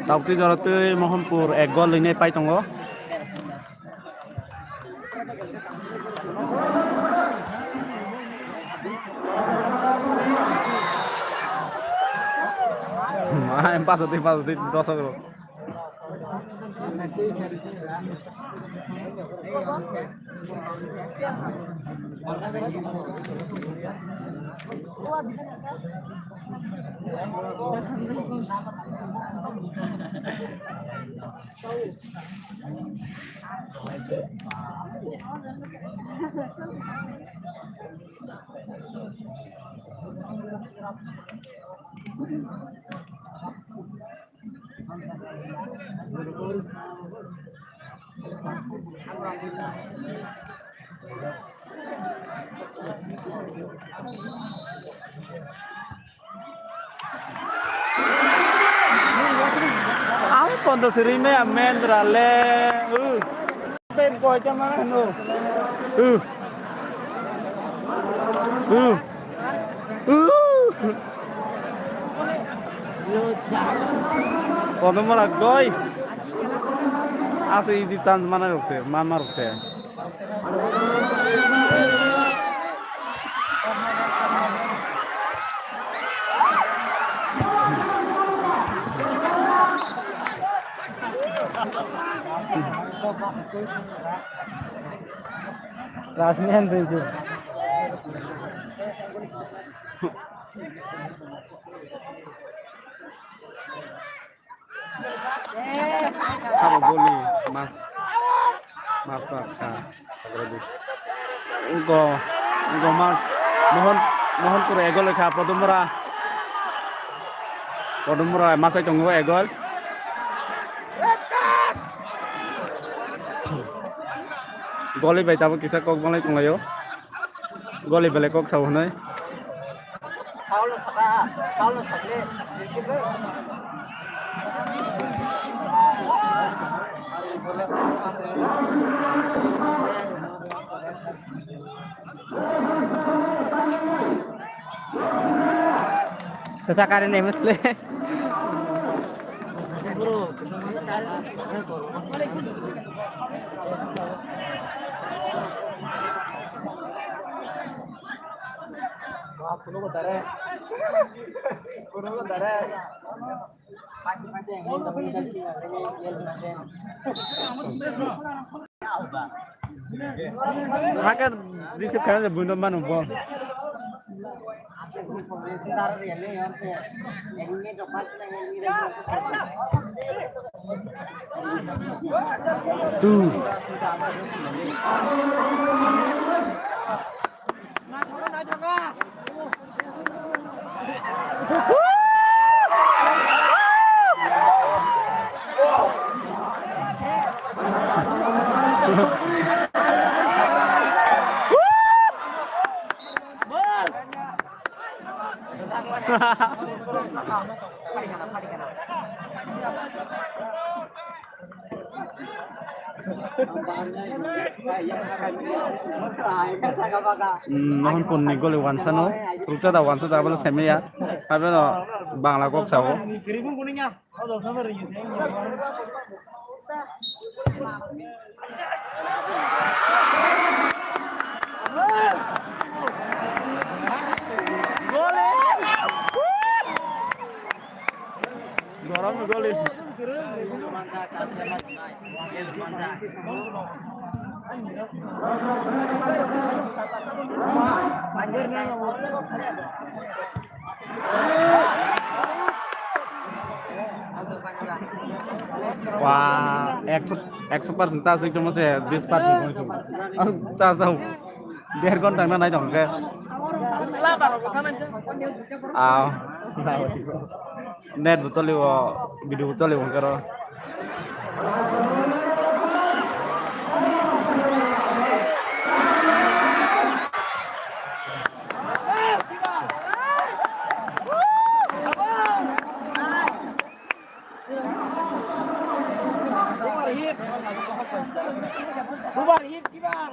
Taktwi jora twi Mohanpur ek gol loinai pai tongo. Ai, paso twi, paso twi, dosok rok. Ang pondo siri me amendra le. Uh. Tem koi ta mana no. Uh. Uh. Uh. Pondo mara goi. Ase easy chance mana rokse, mama rokse. Rasmihan singsi. Sabo goli mas, mas kha. Go, go ma, Mohon, Mohonpur egol kha, Podumura. Podumura masai tongo egol. Goli bai tabuk kisa kok bolai tonglaio. Goli belai kok sao hwnwi. Tata kare ne musle. Hake receive khaina je buino mano bol. Tu. Hmm, nohon ponni goli wansano, rukcha da wansa da bole semya, abeno Bangla kok sao. Gorom goli. Wah, ekso, ekso percent charge ekdom se bis percent charge. Der ghonta na nai tong khe. Aw. Net bo choliwo, video bo choliwo hwnkhe ro. Bubar hit, kibar.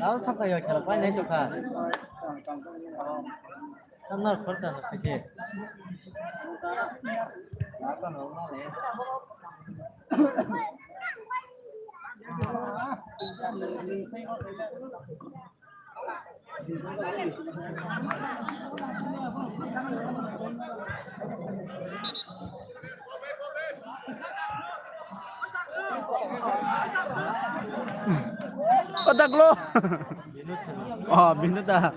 Ang sakha ya khela pai nai tokha. Samnar khorta na khaise. Kotak lo. Oh, bini ta.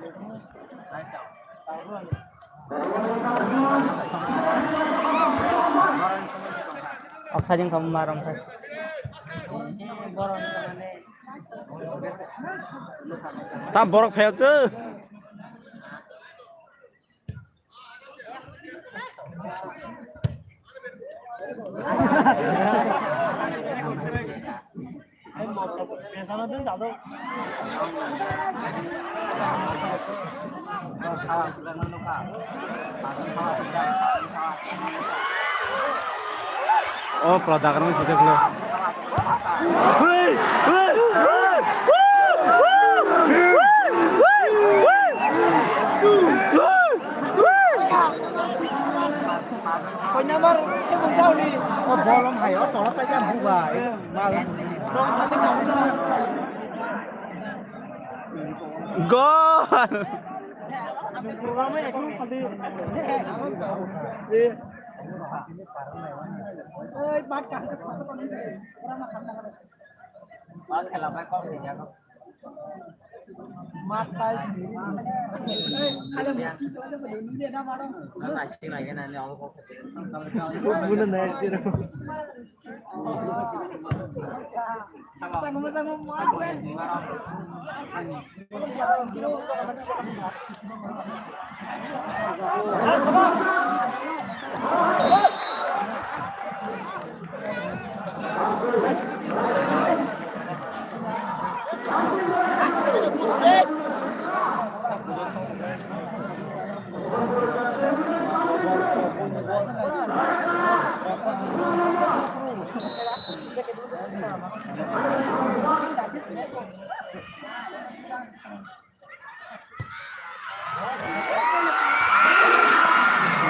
Offside wngkha, ma rwngkha. Tam borok phaiya se. O pura dagar mui sijak le. Koi number? Kebong jauli. O bolong hai, o tolo paijak bubai. Mal. Gol!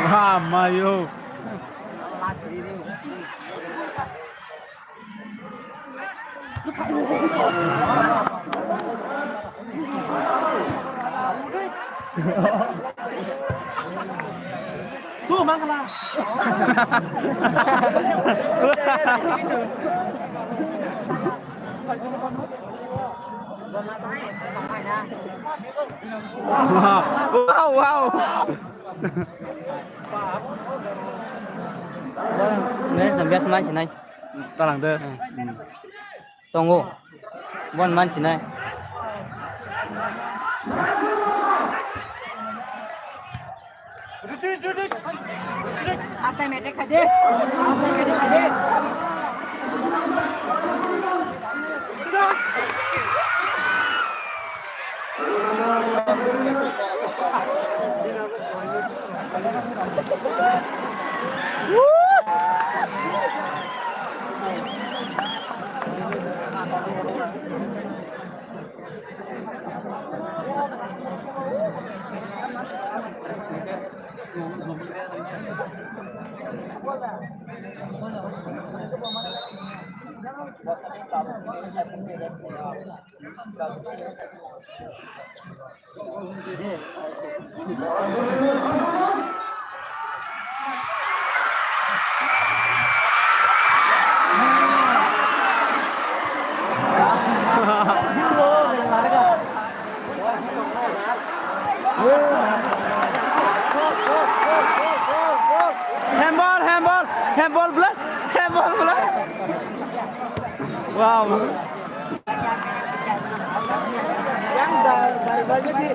Wah, mayo. Tu mangala. Wow, wow, wow. Best man sinai. Talang de. Hmm. Tongo. Bon man sinai. Asai mete khade. Asai mete khade. Handball, handball, handball bwlai, handball bwlai. Wow. Yang da-, dari baju ki.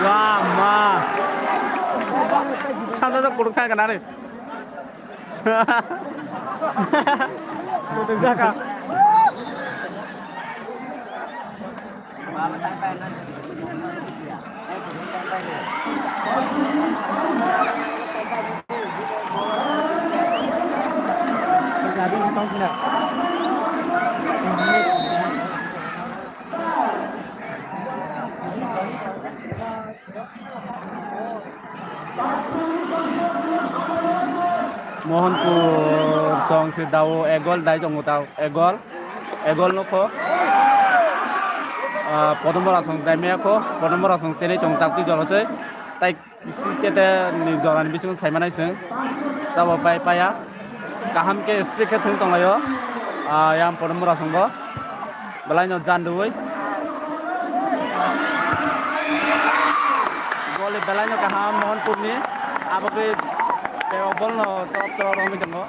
Wah, ma. Santa tak kuruk thang kana re. Kuruk thang ka. Mohanpur song se dao egol dai tongo tao egol egol nokho. Ah, Podombora song dai maya kho, Podombora song chenai tong tak twi jolo tei tai. Isi tete ni jora ni bisingo sai manai chwng. Sabo pai paya. Kaham khe speed khe thwng tonglaio. Ah, yang Podombora song bo. Belai no jan rwui. Goli belai no kaham Mohanpur ni. Abo khe teo bol no chorok chorok romwi tongo.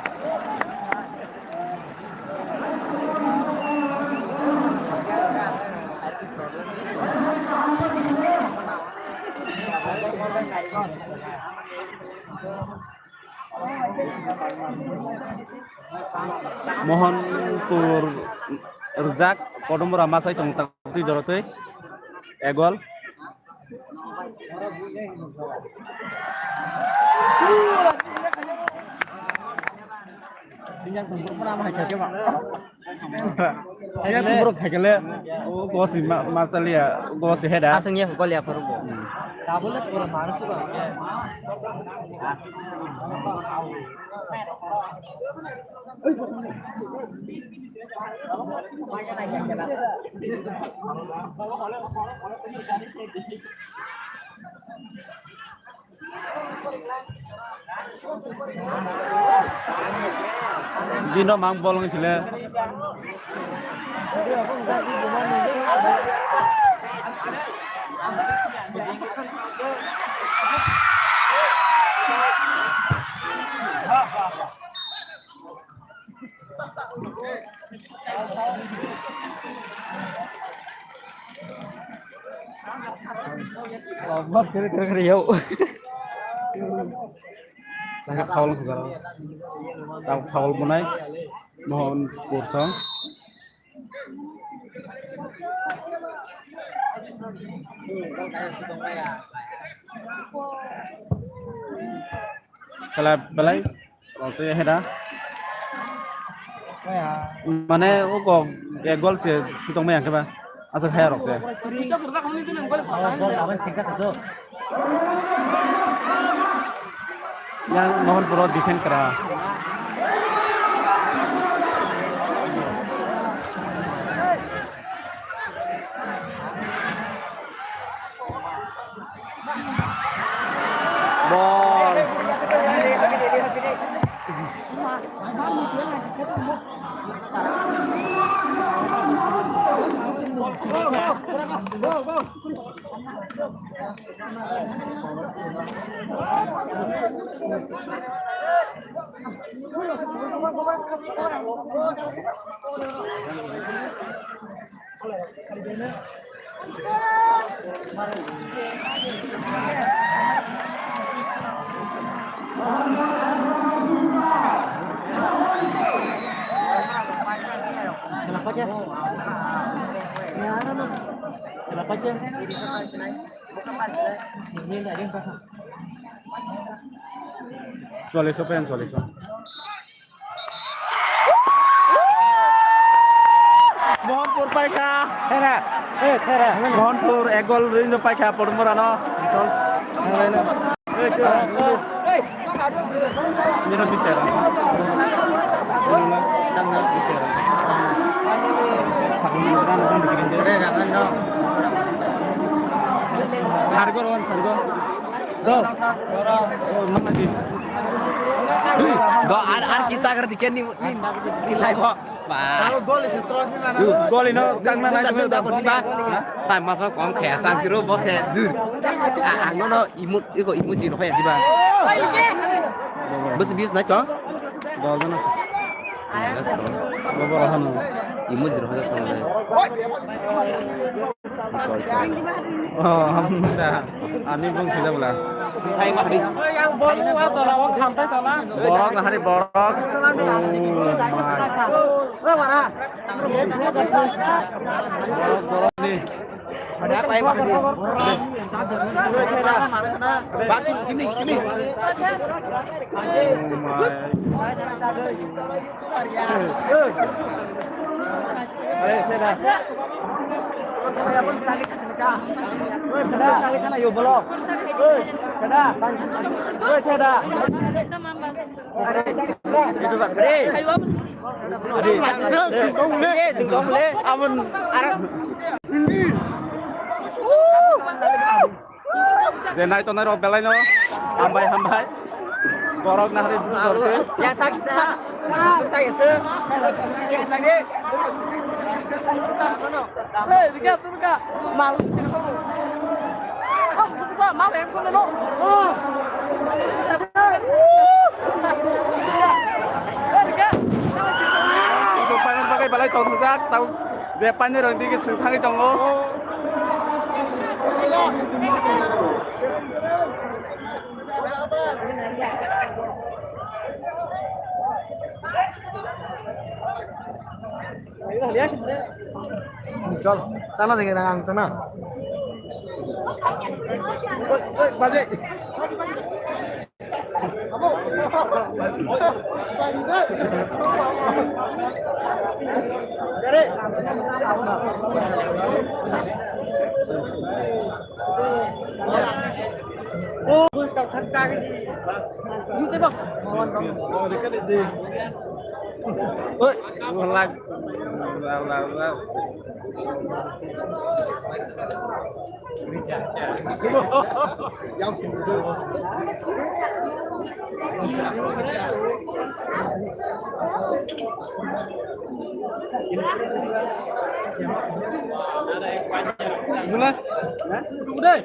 Mohanpur rijak, Kodumra masai tong tak twi jorotwi. Egol. Khaikele, o gosi ma, ma chaliya, gosi heda. Aswng ya golia phuru bo. Tabule pura manusu ba. Dino mang bol wng sile. Lagi foul khajak. Tang foul bunai. Mohon kursa. Kala belai rok se heda. Mane o kok ek gol se sutong maya khe ba. Aswk haya rok se. Yang Mohanpur o defend kra. Bol. Choliso pen choliso. Mohanpur paikha. Thera. Eh, thera. Mohanpur ek gol ring paikha Podmora no. Jitol. Nino bis tera. Bis tera. Sargo ron, sargo. Do. Do, ar, ar kisa kar dikhe ni, ni, ni live ho. Ba. Aro gol isi trophy mana? Gol ino tangna nai. Nda, nda, nda, ba. Time masa kom khaya sang kiro bose. Dur. A, ang no, no, imut, iko imut jin hoya diba. Bos bius nai to? Dol jana. Let's go. Bobor hanu. Imut jin hoya to. Oh, alhamdulillah. Ani bung sida bela. Borok na hari borok. Oh my. Borok, borok ni. Batu, kini, kini. Oh my. Abon, ara. Je nai tongnai rok belai no. Hambai, hambai. Borok na hari busu dorte. Ya sak da. Sa ese. Ya sak de. Hey, rika, turka. Mal. Kom, suksa, mal em kono no. Hey, rika. Sok pangan pakai balai tong sak tau. Je paine rong digi sung thangwi tongo. Chol, chana denge na ang sana. Oi, oi, baje. Oi, wala. Gula. Udah.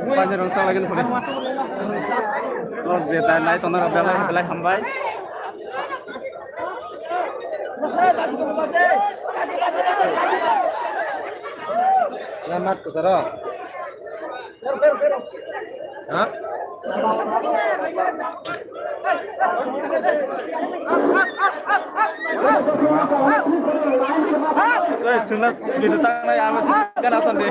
Panjang rong sa lagi nih. Terus dia naik tonton belai belai hambai. Lamat ko taro. Ha? Eh, chwngno video tangnai, amo chwngno gana tong di.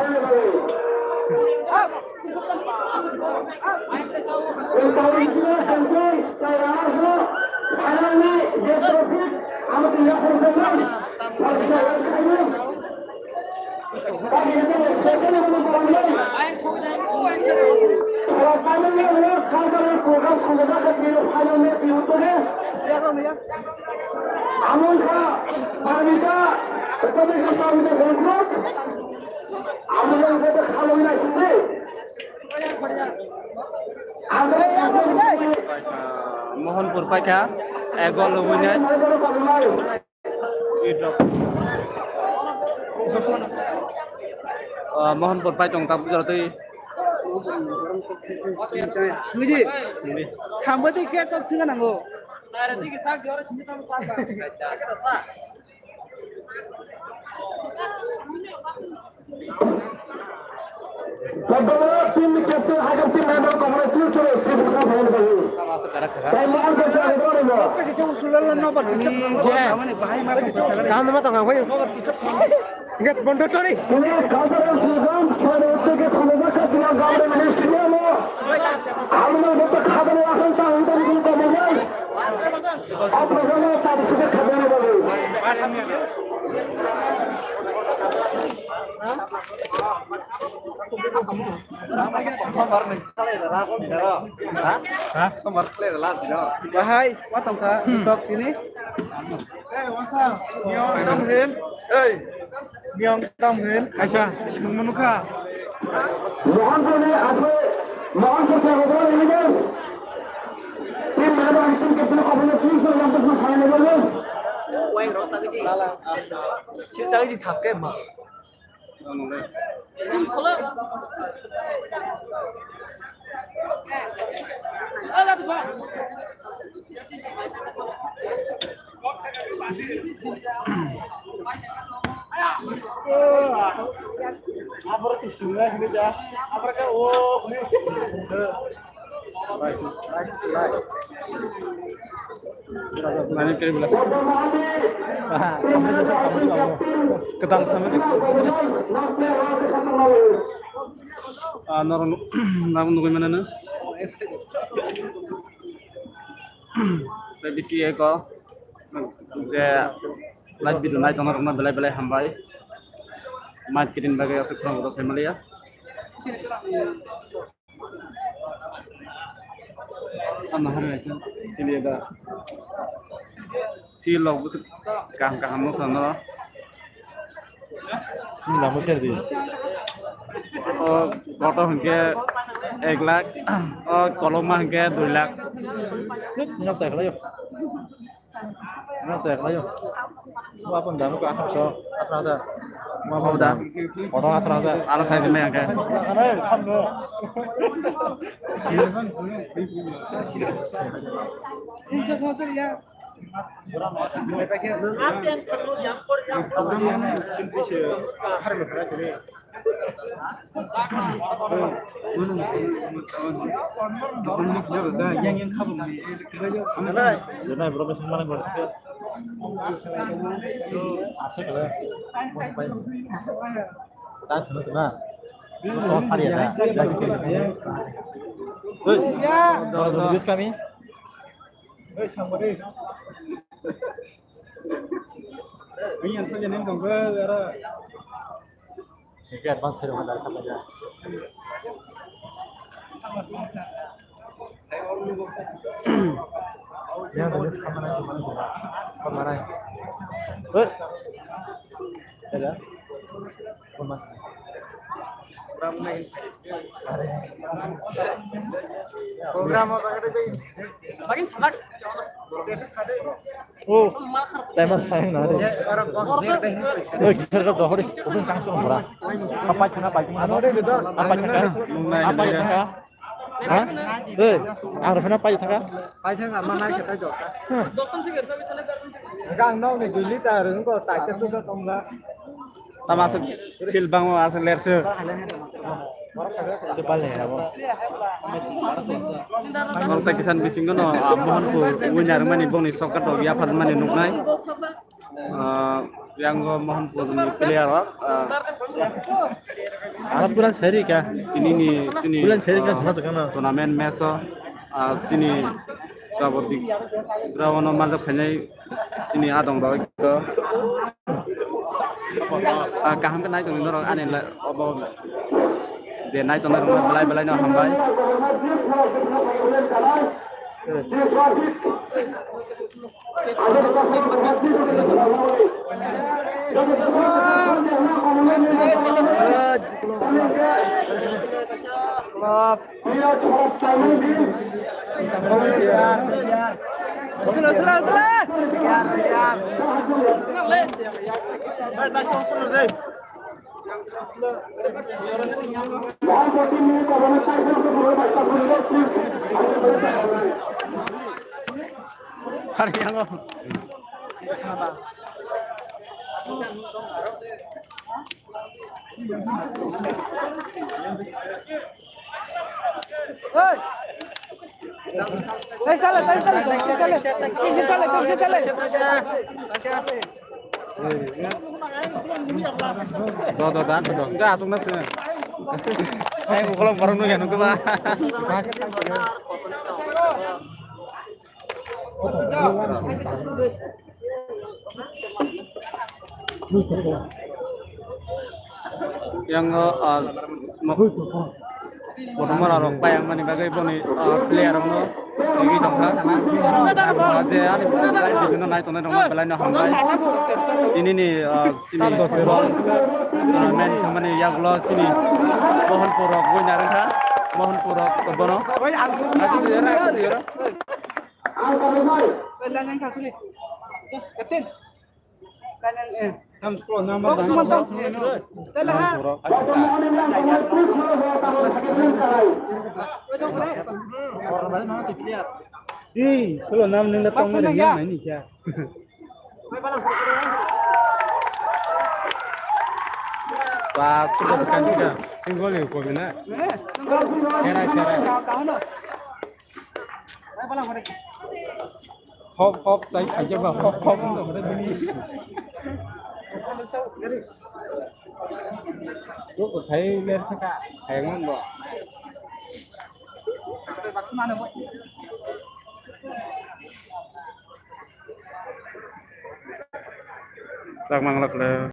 Mohanpur paikha, ek gol winner. Ah, Mohanpur pai tong tak bujor twi. Sungdi. Sungdi. Sambo twi khe kok sunga nango. Team captain, high captain member, congratulations, special thank you. Tei mo ang khe jagdorimo. Kaham ma tong ang phai. Get bondo tori. Ini cultural program, pada waktu ke khana kha jila government ministry mo. Hamno jotto khadani akhon ta hunda bisul komo jai. Apno jana ta bisul khadani babu. Sombar ni khalai da last dina ro. Ha? Ha? Sombar khalai da last dina ro. Bahai, ma tong kha, tok tini. Eh, wasa, niyo tam hin. Ei, niyo tam hin. Kaisa, nung manu kha. Mohanpur ni asai, Mohanpur ke hotel ini kan. Tim mana, tim ke pun kopi na, tim se yang terus makan ini kan. Wai, rasa gitu. Sir, cari di tas kayak mah. Nani kiri bila. Ah, sampai jasa sampai kamu. Ketang sampai ni. Ah, norong, norong nunggu mana na? Tei bisi eko je live video nai tongo rokno belai belai hambai. Mic kitin bagwi aswk khorang rok sai maliya. Ano hari naising siliya da. Si log bwswk kaham kaham nukha no. Sini lama share di. O koto hwnkhe ek lakh, o kolokma hwnkhe dui lakh. Nok sai khlaio. Nok sai khlaio. Bo apun damu ko athar so, athar hajar. Bo apun da. Koto athar hajar. Aro sai jemai hwnkhe. Tinsho sottor ya. Oi, dora dora dis kami. Ini yang saja nih dong, gue. Sini advance kiri mana saja. Yang ada sama lagi mana? Kemana? Eh, ada. Program apa kata itu? Makin sangat. Oh, tema saya na de. Oh, kisar ka dohori, odun kang song bra. Apa chana pai mana? Apa chana? Apa chana? Ha? Eh, ang rafana pai thaka. Pai thaka mana kita jok. Gang nong ni dui liter ko tak tu ka tomla. Tama aswk sil bangma aswk lerse. Sepal ni abo. Norok ta kisan bisingo no, ah, Mohanpur winner mani bongni sokkat rok yaphat mani nuknai. Ah, yang go Mohanpur ni player rok, ah, Alat bulan seri ka? Tini ni sini, bulan seri ka ah, thana sakana. Tournament match o, ah, sini kabaddi ground o manjak phainai. Chini adong rok, ah, kaham khe nai tongwi norok ani la-, obo je nai tongnai rok belai belai no hambai. Hari yang Do, do, do, do. Enggak, asung nasi. Hai, bukolok baru nunggu ya, nunggu, Pak. Yang, ah, mo-, kotorma rok payang mani bagwi boni, ah, player rokno tigi tongkha. Ah, je ani live video no nai tongnai rokno belai no hambai. Tini ni, ah, sini football tournament thangmani yagulo sini Mohanpur rok winner wngkha. Mohanpur rok bono. Captain. Tamo scroll number. Ih, scroll number nang datang mana ya? Ini ya. Pak, sudah bukan sudah. Single ya, kau bina. Serai, serai. Hop, hop, chai, chai, chai, hop, hop. Lu ko thai ler thaka, thai ngon bo. Chak mang lak le.